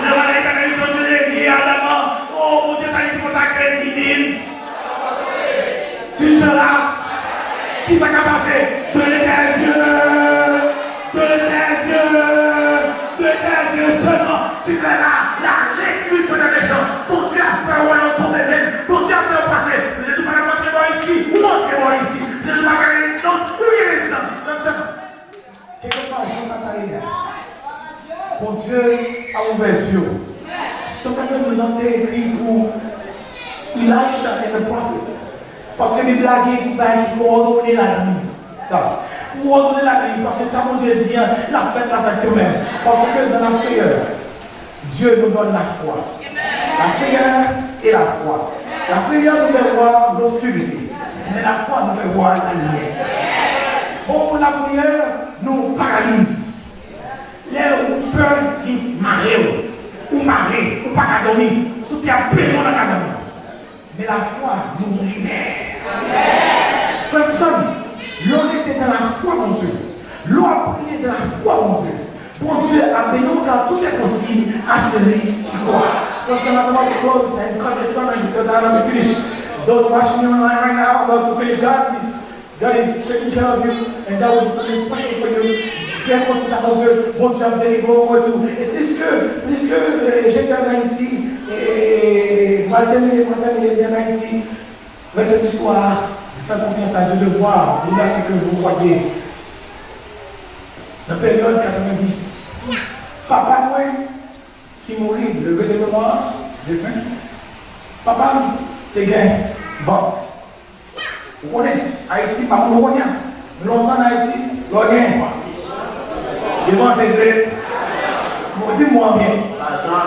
Le mari éternel chose de désir ardemment. Oh, Bondye, sa li di konsa, ke divin. Tu seras. Kisa k ap pase? De tes yeux. De tes yeux, de tes yeux seulement, tu verras la réclusion des méchants. Bondye ap fè w wè yo tonbe menm. Bondye ap fè w pase. Jezi pa t ap antre bò isi, ou antre bò isi. Jezi pa gen rezidans, ou gen rezidans. Menm sèlman. Kèlkeswa jan sa ta ye a, Bondye ap ouvè zye w. Sòm katrevendouz lan te ekri pou Elisha and the prophet. Paske Bib la gen tout bagay ki kowòdone ladan li. Pou kowòdone ladan li, paske sa Bondye di an, l ap fèt, l ap fèt kanmenm. Paske dans la prière, Dieu nous donne la foi. La prière et la foi. La prière nous fait voir l'obscurité, mais la foi nous fait voir la lumière. Oh, la prière nous paralyse. Lè ou pè, li mare w. Ou mare, ou pa ka dòmi. Soti ap peze w nan kabann nan. Men lafwa nou libere. Frè m, sè m, lè w rete dans la foi, mon Dieu, lè w ap priye dans la foi, mon Dieu, Bondye ap beni w, car tout est possible à celui qui croit. Frè m, sè m, I want to close and cut this sermon because I have to finish. Those watching me online right now, I want to finish. God is God is taking care of you, and God will do something special for you. Gen konsa Bondye, Bondye ap delivre w tou. E pliske, pliske, eh, j'étais en Haïti, e, e, e, mwen al tèmine, mwen al tèmine, mwen an Ayiti. Mwen se istwa, fè konfyans a Dieu de voir, de voir ce que vous voyez. Nan peryòd katrevendis, papa mwen ki mouri, leve de memwa, defen, papa m te gen vant. Ou konnen, Ayiti pa moun kounye a. Lontan nan Ayiti, lè w gen, depanse se, bon, di m mo an byen. Lajan.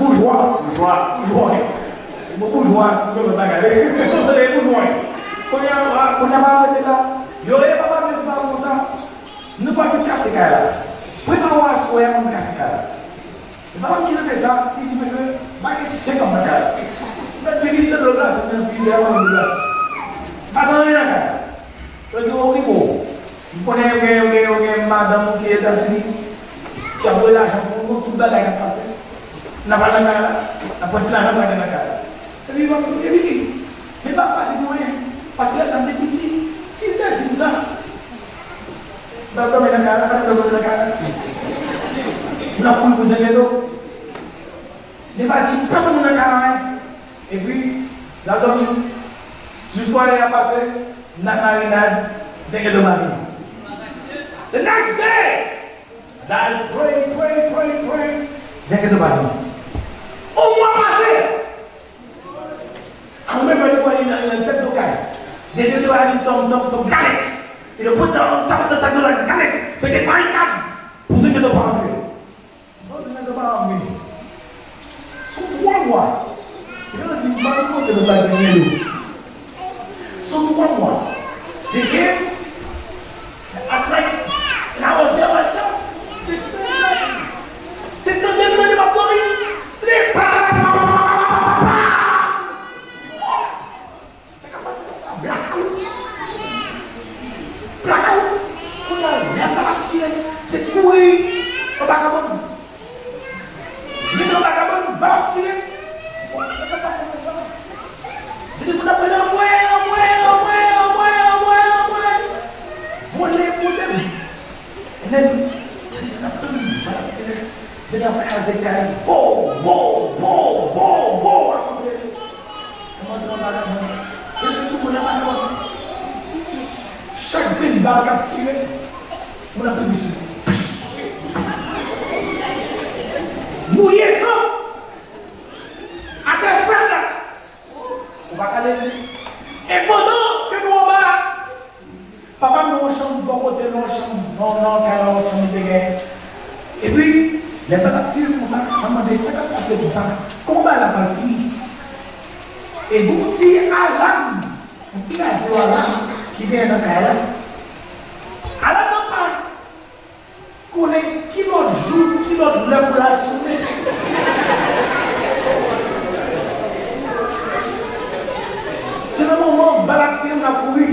Boujwa. Boujwa. Boujwa, wi. Mo boujwa, se yon lòt bagay, wi. Boujwa, wi. Kounye a, kounye a, pa rete la. Yo rele papa m, yo di papa m konsa, nou pral vin kase kay la. Prepare w aswè a, nou kase kay la. E pa m ki tande sa, li di, "Mesye, m pa gen senkant nan kay la." Mèt vini, se dlo glase, mwen vin dèyè mwen dlo glase. M pa gen anyen nan kay la. Yo di, "O, Ribo, m konnen ou gen, ou gen, ou gen madanm ou ki Etazini, ki ap voye lajan pou nou, tout bagay k ap pase. N ap al nan kay la, n ap pran ti lajan sa gen nan kay la." Epi, epi, men papa di nou anyen, paske lè sa m te piti, si l te di m sa, m t ap dòmi nan kay la, m t ap dòmi nan kay la. M t ap kouri pou Zengledo. Li pa di pèsonn moun nan kay la anyen. Epi, l ap dòmi. Jou sware a pase, m nan marinad, Zengledo pa vini. The next day, I pray, pray, pray, pray, Zengledo pa vini. On mwa pase, Yo la vin sanm, sanm, sanm galèt. E yo pran nan tap, tap, tap, nan galèt. Mete barikad pou sou ki yo pa antre. Mwen di nèg yo pa antre. Sou twa mwa. Yo di m pa konte nan sa ki gen yo. Sou twa mwa. Deke, atrè, la wòs de wòs sa. Se tande m tande m ap dòmi. Li pa, pa, pa, pa, pa, pa, pa, pa. Sa k ap pase konsa, blakawout. Blakawout. Kounye a, lè bal ap tire, se kouri anba kabann. Li anba kabann, bal ap tire. Bon, sa k ap pase konsa? Depi moun ap mande anmwe, anmwe, anmwe. Vole, pote m. Ennen, tande sa k ap tande, bal ap tire. Depi ap kraze kay, bo, bo, bo, bo, bo, ap antre. Kòman nan vagabon? Depi tou moun nan vagabon. Chak grenn bal k ap tire, moun ap tonbe sou li. Mouye tan. Atè frèt la. Ou pa ka leve. E pandan ke nou anba, papa m nan yon chanm bò kote, nan yon chanm, nan, nan kay la, yon chanm li te gen. Epi, lè bal ap tire konsa, m ap mande sa k ap pase konsa, kòman bagay la pral fini? E gon ti alam, yon ti radyo alam ki genyen nan kay la. Alam nan pa konnen ki lòt jou, ki lòt lè pou l al sonnen. Se nan moman bal ap tire, moun ap kouri.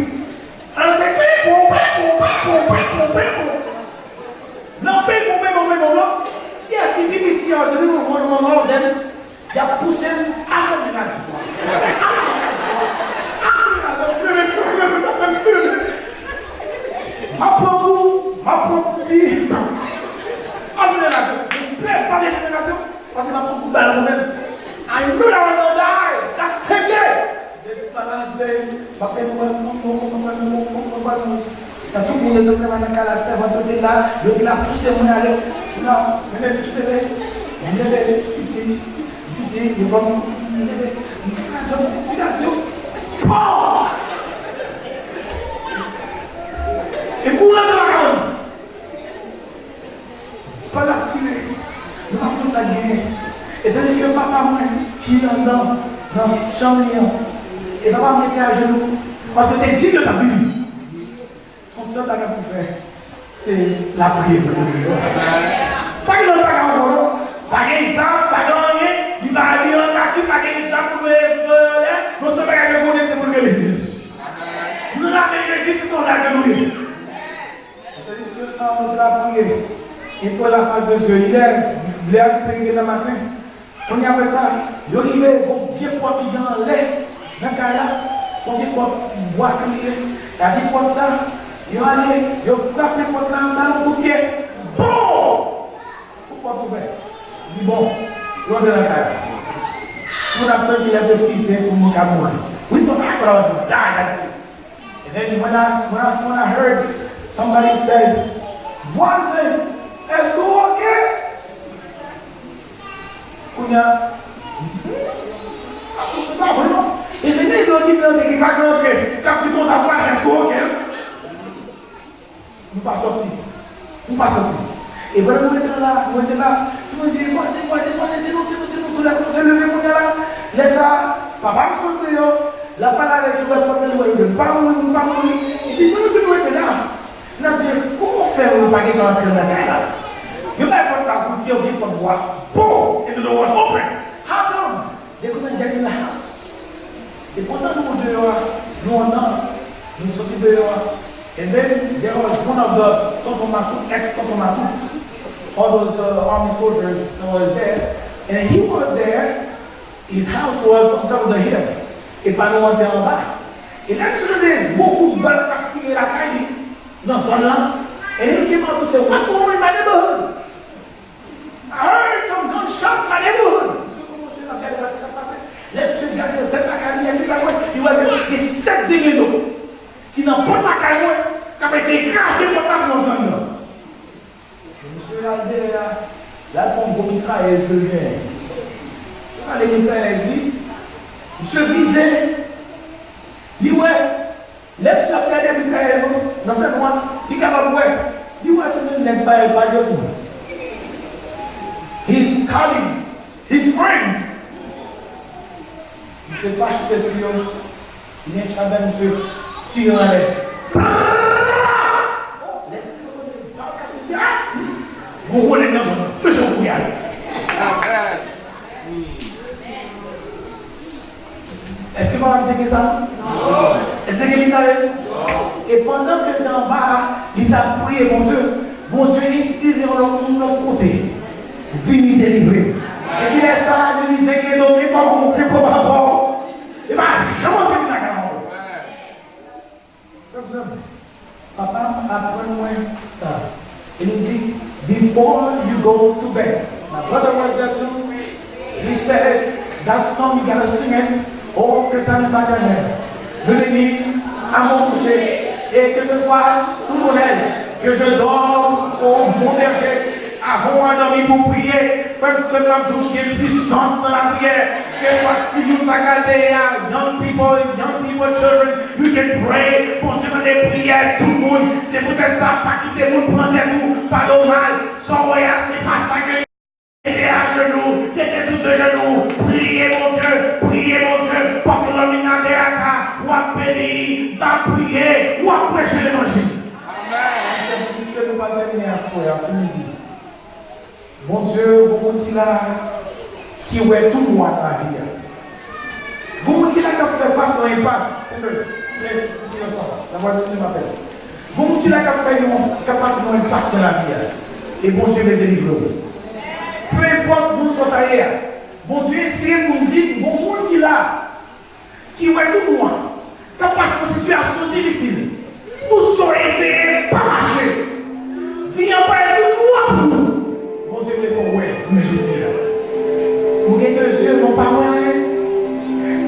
Ann se pepon, pepon, pepon, pepon, pepon. Nan pepon, pepon, pepon, non. Kiyès ki pi piti an? Se li, mwen, mwen, mwen, mwen, mwen. Y ap pouse m ale nan radyo a. Ale nan radyo a. Ale nan radyo a. M ap pran kou, m ap pran kou pi. Ale nan radyo. Mwen pè pa desann nan radyo, paske m ap pran kou bal nan men m. I know that I gonna die. That's him there. Dezi pa la jwe, m ap mete mwen, mwen, mwen, mwen, mwen, mwen, mwen, mwen, mwen. Nan tout moun yo te travay nan kay la, sèvant yo te la, yo te la pouse mwen ale. Sinon, mwen menm ki leve, mwen leve, piti, piti, yo ban mwen, mwen leve, mwen te la jòm, se ti radyo. Pow! E kou rantre nan kay la. Bal ap tire, nou pa konn sa k genyen. E tandiske papa mwen ki anndan nan chanm li an, e papa mwen te ajenou, paske te di l yo t ap vini. Se yon sèl bagay pou fè, se lapriyè pou nou priye. Pa gen lòt bagay ankò non. Pa gen zam, pa gen anyen, li pa abiye an kaki, pa gen zam pou nou leve anlè, yon sèl bagay ke l konnen se pou l rele Jezi. Nou rele Jezi, se yon lage nou ye. Tandis ke tan mwen te la priye, e pou la fas de Dye, li lè, lè a te rive nan maten. Kounye apre sa, yo rive, gon vye pòt ki gen anlè nan kay la, se yon vye pòt bwa ke li ye. E a vye pòt sa, yo ale, yo frape pòt la anba yon kout pye. Bon! Pou pòt ouvè. Li bon. Yo antre nan kay la. Moun ap tann ki lè pou fize pou moun ka mouri. We gonna have us die that day. And then when I, when I, when I heard somebody said, "Vwazen, èske w oke?" Kounye a, m di, "Hmm, se pa vre non." E se nèg yo ki plante, ki pa ka antre, k ap di konsa, "Vwazen, èske w oke?" Nou pa sòti. Nou pa sòti. E pandan nou rete la, nou rete la, tout moun di, "Vwazen, vwazen, vwazen, se nou, se nou, se nou, solèy kòmanse leve kounye a la." Lè sa a, papa m sot deyò, l ap pale avèk yo, wè pòt la, li wè yo, m pa mouri, m pa mouri. Epi nou, nou rete la. N ap di, "Men kòman w fè yo pa gentan antre nan kay la?" Yo bay pòt la kout pye, yo vye pòt bwa. Boom! And the door was open. How come? They couldn't get in the house. Se pandan nou deyò a, nou anndan, nou soti deyò a. And then there was one of the Tonton Makout, ex Tonton Makout, all those uh, army soldiers that was there. And he was there. His house was on top of the hill. E pa nou an te anba. E lè misye tande gwo kout bal k ap tire lakay li, nan zòn lan, e li te mande se, "What's going on in my neighborhood?" I heard some gunshot in my neighborhood. Misye kòmanse l ap gade sa k ap pase. Lè misye gade nan tèt lakay li a, kisa l wè? Li wè gen sèt zenglendo ki nan pòt lakay mwen, k ap eseye kraze pòt la pou yo antre anndan. Misye al dèyè a, l al pran yon gwo mitrayèz ke l genyen. Misye pale mitrayèz li, misye vize, li wè Lè misye ap gade Mikael nan fènwa, li kapab wè. Li wè se menm nèg Baal yo tou. His colleagues, his friends. Misye pa chite sou yo. Li gen chabèl misye tire anlè. Lè misye tande bal ka tire, ah! Gon gwo nèg nan zòn nan. Mesye, ou kouri ale. Èske papa m te gen zam? Non. Èske te gen Mikael? Non. E pandan ke l te anba a, li t ap priye Bondye, Bondye enspire yon lòt moun lòt kote. Vini delivre m. Epi lè sa a, Elize gen do, gen bò, gen bò, gen bò. E pa janm antre vin lakay la ankò. Frè m, sè m, papa m aprann mwen sa. E li di, "Before you go to bed." My brother was there too. He said that song you gotta sing it. Oh, que t'aime pas, Daniel. Nous bénisse à mon coucher, et que ce soit sous mon aile, que je dorme au bon berger. Avan w al dòmi pou w priye, frè m, sè m, m ap di w gen pwisans nan lapriyè. Kèlkeswa timoun sa ka te ye a, young people, young people, children, you can pray. Bondye tande priyè tout moun. Se poutèt sa, pa kite moun pran tèt ou, pale w mal. Sa w wè a, se pa sa ke li mete ajenou, mete sou de jenou, priye Bondye, priye Bondye, paske lòm vin atè a ka, w ap beni, m ap priye, w ap preche levanjil. Amèn. Piske nou pa tèmine aswè a, sou midi. Bondye, gon moun ki la, ki wè tou nwa nan lavi a. Gon moun ki la k ap fè fas nan enpas. Tande, tande, tande sa. La voix du Seigneur m'appelle. Gon moun ki la k ap fè yon, k ap pase nan enpas nan lavi a. E Bondye vle delivre w. Pe enpòt moun sa w ta ye a. Bondye enspire pou m di, gon moun ki la, ki wè tou nwa, k ap pase nan sitiyasyon difisil. Tout sa w eseye pa mache. Vi an parèt tou nwa pou ou. Bondye vle fè w wè jounen jodi a. Ou gen de zye, men w pa wè anyen.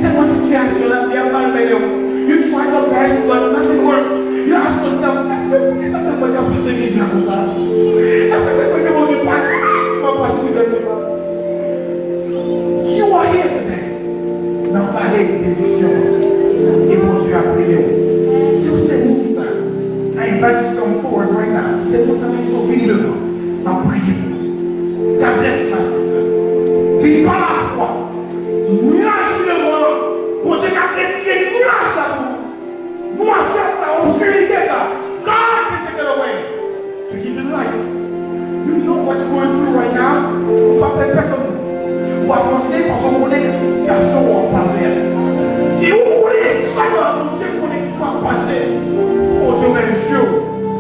Tèlman sitiyasyon lavi a malmennen w. You try your best, but nothing work. You ask yourself, èske poukisa se mwen k ap pase mizè konsa? Èske se mwen ke Bondye pa renmen pou m ap pase mizè konsa? You are here today. Nan vale benediksyon an. E Bondye ap rele w. Si w se moun sa, I invite you to come forward right now. Si se moun sa, mete w vini devan. M ap priye pou ou. God bless you, my sister. Viv pa lafwa. Nwaj ki devan an, Bondye ka retire nwaj la pou ou. Nwasè sa, obskirite sa, God can take it away to give you light. You know what you're going through right now. Ou pa pè pèsonn. Ou avanse paske ou konnen ki sitiyasyon w ap pase a. E ou konnen sèlman Bondye konnen ki sa w ap pase. Bondye ouvè je w.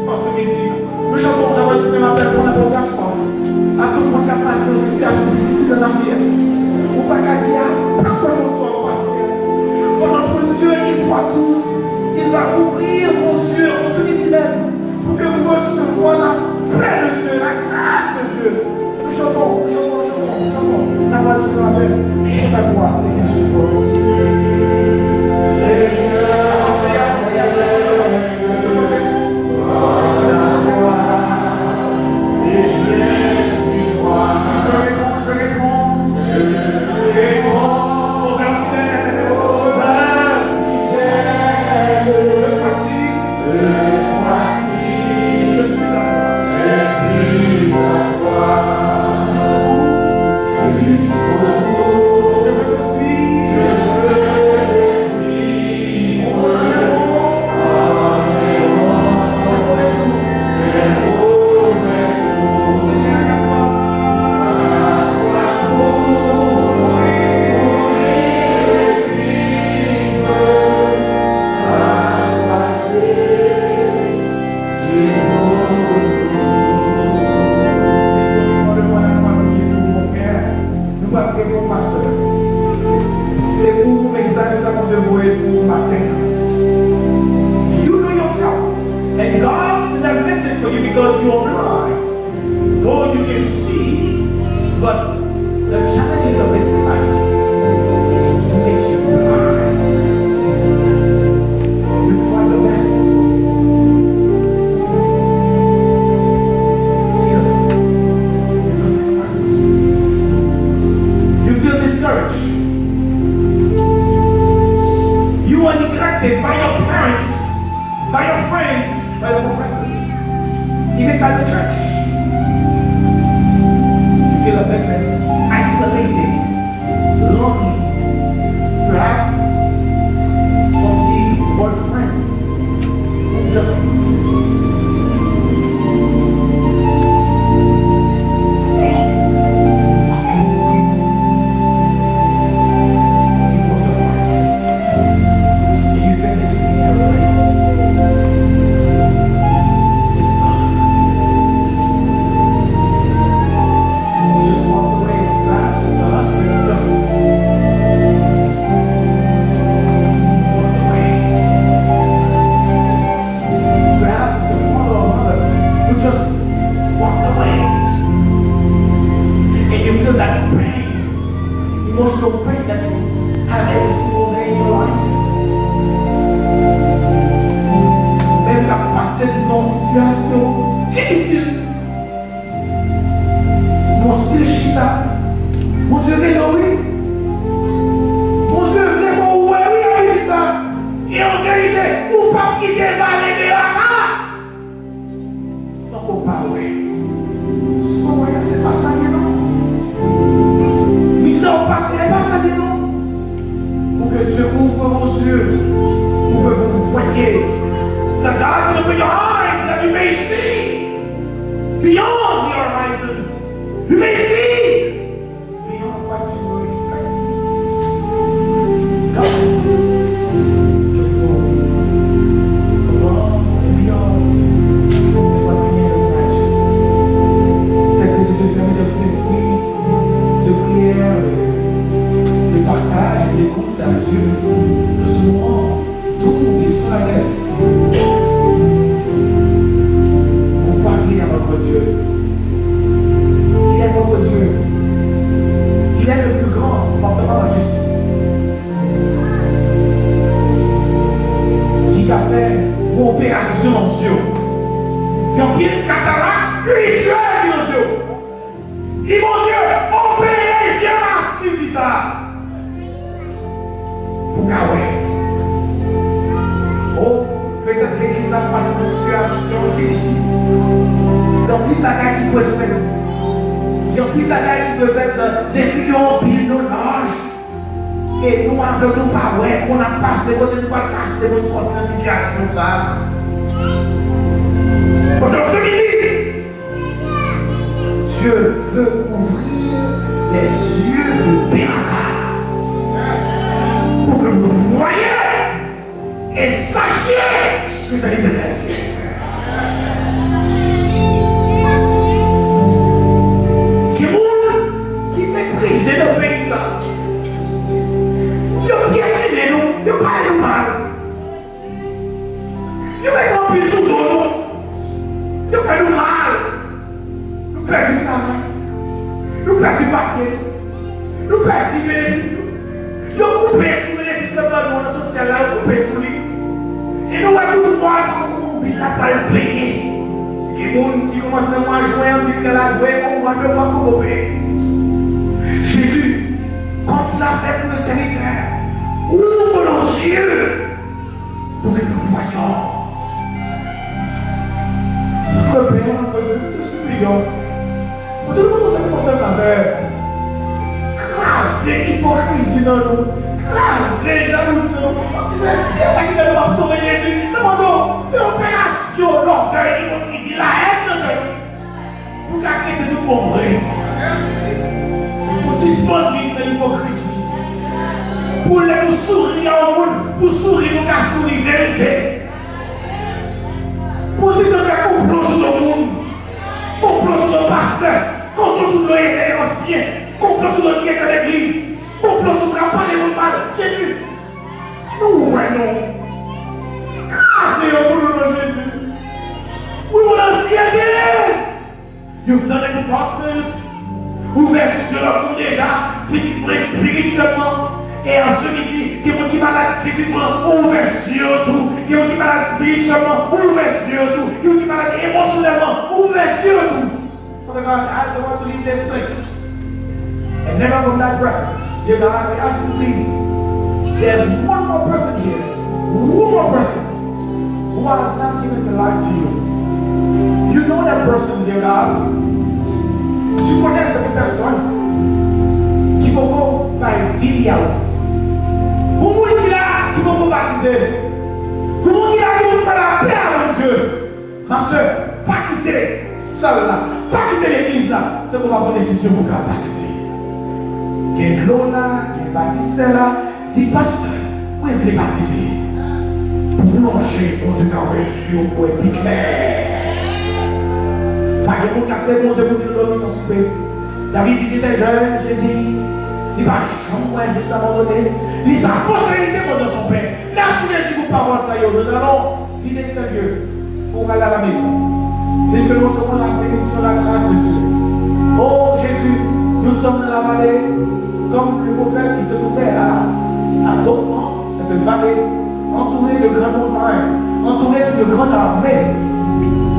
Paske li di, nou chante yon lavwa di men apèl fò nan pòtasyon. A tout moun k ap pase yon sitiyasyon difisil nan lavi a. Ou pa ka di a pèsonn moun sa w ap pase a. Pendant que Dieu, il voit tout, il va ouvrir vos yeux en ce midi même pour que vous recevoir la paix de Dieu, la grâce de Dieu. Nou chante, nou chante, nou chante, nou chante. Lavwa di men apèl fò nan pòtasyon. Seigneur, Seigneur, Seigneur. by the church. You feel abandoned, isolated, lonely. Perhaps some see boyfriend who just Perhaps it's a father or mother who just walked away. And you feel that pain, emotional pain that you have every single day in your life. Menm k ap pase nan yon sitiyasyon difisil, Bondye chita. Bondye gen nou, wi. Bondye vle fè w wè, wi, nan peyi sa. E an verite, ou p ap kite vale Beraka san ke w pa wè. San wè, se pa sa l ye, non. Mizè w pase, se pa sa l ye, non. Pour que Dieu ouvre vos yeux, pour que vous voyez. It's the God will open your eyes that you may see beyond the horizon. You may see beyond what you were expecting. God, to go above and beyond what we can imagine. Quelques yeux fermés dans cet esprit de prière, de partage, d'écoute à Dieu, de ce moment doux et solennel. Pour parler à votre Dieu. Il est votre Dieu. Il est le plus grand, parfaitement juste. Ki ka fè yon operasyon nan zye w. Gen anpil katarak espirityèl ki nan zye w. Di Bondye, opere zye maspiti sa a. Pou ka wè. O, petèt legliz la pase yon sitiyasyon difisil. Gen anpil bagay ki dwe fèt. Gen anpil bagay ki dwe fèt nan defi yo anpil, yo laj. E nou avè w, nou pa wè, pou n ap pase, kote nou pral pase, pou n sòti nan sitiyasyon sa a. Pandan se midi, Dieu veut ouvrir les yeux de Beraka pour que vous voyez et sachiez que c'est l'Éternel. Gen moun ki meprize nan peyi sa. Yo pyetine nou, yo pale nou mal. Yo met anpil sou do nou. Yo fè nou mal. Nou pèdi travay. Nou pèdi papye. Nou pèdi benefis nou. Yo koupe sou benefis nan ban nou nan sosyal la, yo koupe sou li. E nou wè tout mwa, nou poko konn bil la pral peye. Gen moun ki kòmanse nan mwa jen, bil la dwe yon mwa, de mwa poko peye. Jésus, quand tu l'as fait pour le serviteur, ouvre nos yeux. Pour que nous voyons. Notre Père, notre Dieu, nous te supplions. Pour tout le monde, c'est comme ça, frère. Kraze ipokrizi nan nou. Kraze jalouzi nan nou. Paske se sa ki fè nou ap sove Jezi. Nou mande w, fè operasyon lògèy, ipokrizi, lahèn nan kè nou. Pou ka krete tout bon vre. Pou sispann viv nan ipokrizi. Pou lè nou souri a yon moun, pou souri nou ka souri verite. Pou sispann fè konplo sou do moun. Konplo sou do pastè. Konplo sou do ansyen. Konplo sou do direktè legliz. Konplo sou moun ap pale moun mal. Jezi, nou wè non. Kraze yo pou nou non Jezi. We wanna see again. You've done it for darkness. Ouvè zye lòt moun deja, fizikman, espirityèlman. E an se midi, gen moun ki malad fizikman, ouvè zye yo tou. Gen moun ki malad espirityèlman, ouvè zye yo tou. Gen moun ki malad emosyonèlman, ouvè zye yo tou. Father God, as I want to leave this place, and never from thy presence, dear God, we ask you please, there's one more person here, one more person who has not given their life to you. You Know that person, dear God. Tu connais cette personne qui poko bay vi li a ou. Pou moun ki la, ki poko batize. Pou moun ki la, ki poko pran lapè a Bondye. Ma sè, pa kite sal la, pa kite legliz la, se pou w pa pran desizyon pou w ka batize. Gen dlo la, gen batistè la, di, pastè, mwen vle batize. Plonje, Bondye ka wè je w pi klè. Pa gen moun k ap sèvi Bondye pou vin dòmi san soupe. David di, j'étais jeune, j'ai vieilli. Li pa janm wè je suis abandonné. Li sa posterite pandan son pè. Mèsi Jezi pou pawòl sa yo. Nous allons vider ce lieu pour aller à la maison. Puisque nous recevons la bénédiction, la grâce de Dieu. Oh Jésus, nous sommes dans la vallée, comme le prophète qui se trouvait à, à Dothan, cette vallée entourée de grandes montagnes, entourée d'une grande armée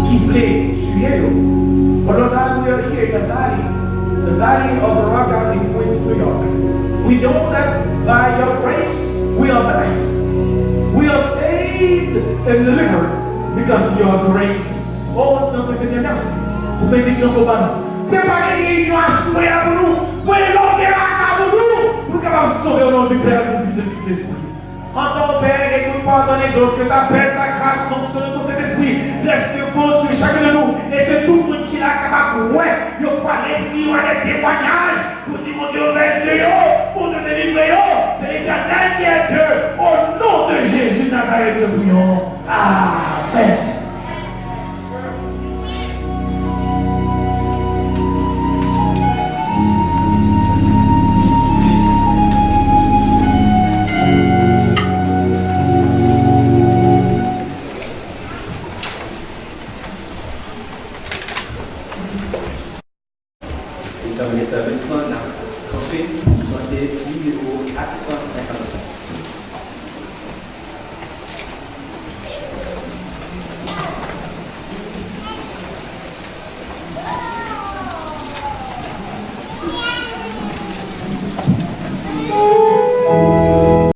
qui voulait tuer nous. But Lord God, we are here in the valley, the valley of Baraka in Queens, New York. We know that by your grace, we are blessed. We are saved and delivered because you are great. Oh, notre Seigneur, merci pou benediksyon ke w ban nou. Men pa gen reyinyon aswè a pou nou. Voye lòt mirak la pou nou, pou nou kapab sove au nom du Père, du Fils et du Saint-Esprit. Entends, Père, écoute, pardonne, exauce, que ta paix, ta grâce, l'onction de ton Saint-Esprit reste et repose sur chacun de nous, et que tout moun ki la kapab wè, yo pale pou yo wè des témoignages, pou di Bondye ouvè zye yo, Bondye delivre yo, c'est l'Éternel qui est Dieu, au nom de Jésus de Nazareth, nous prions. Amen. Pou n tanmen sèvis lan, n ap kanpe pou chante nimewo kat san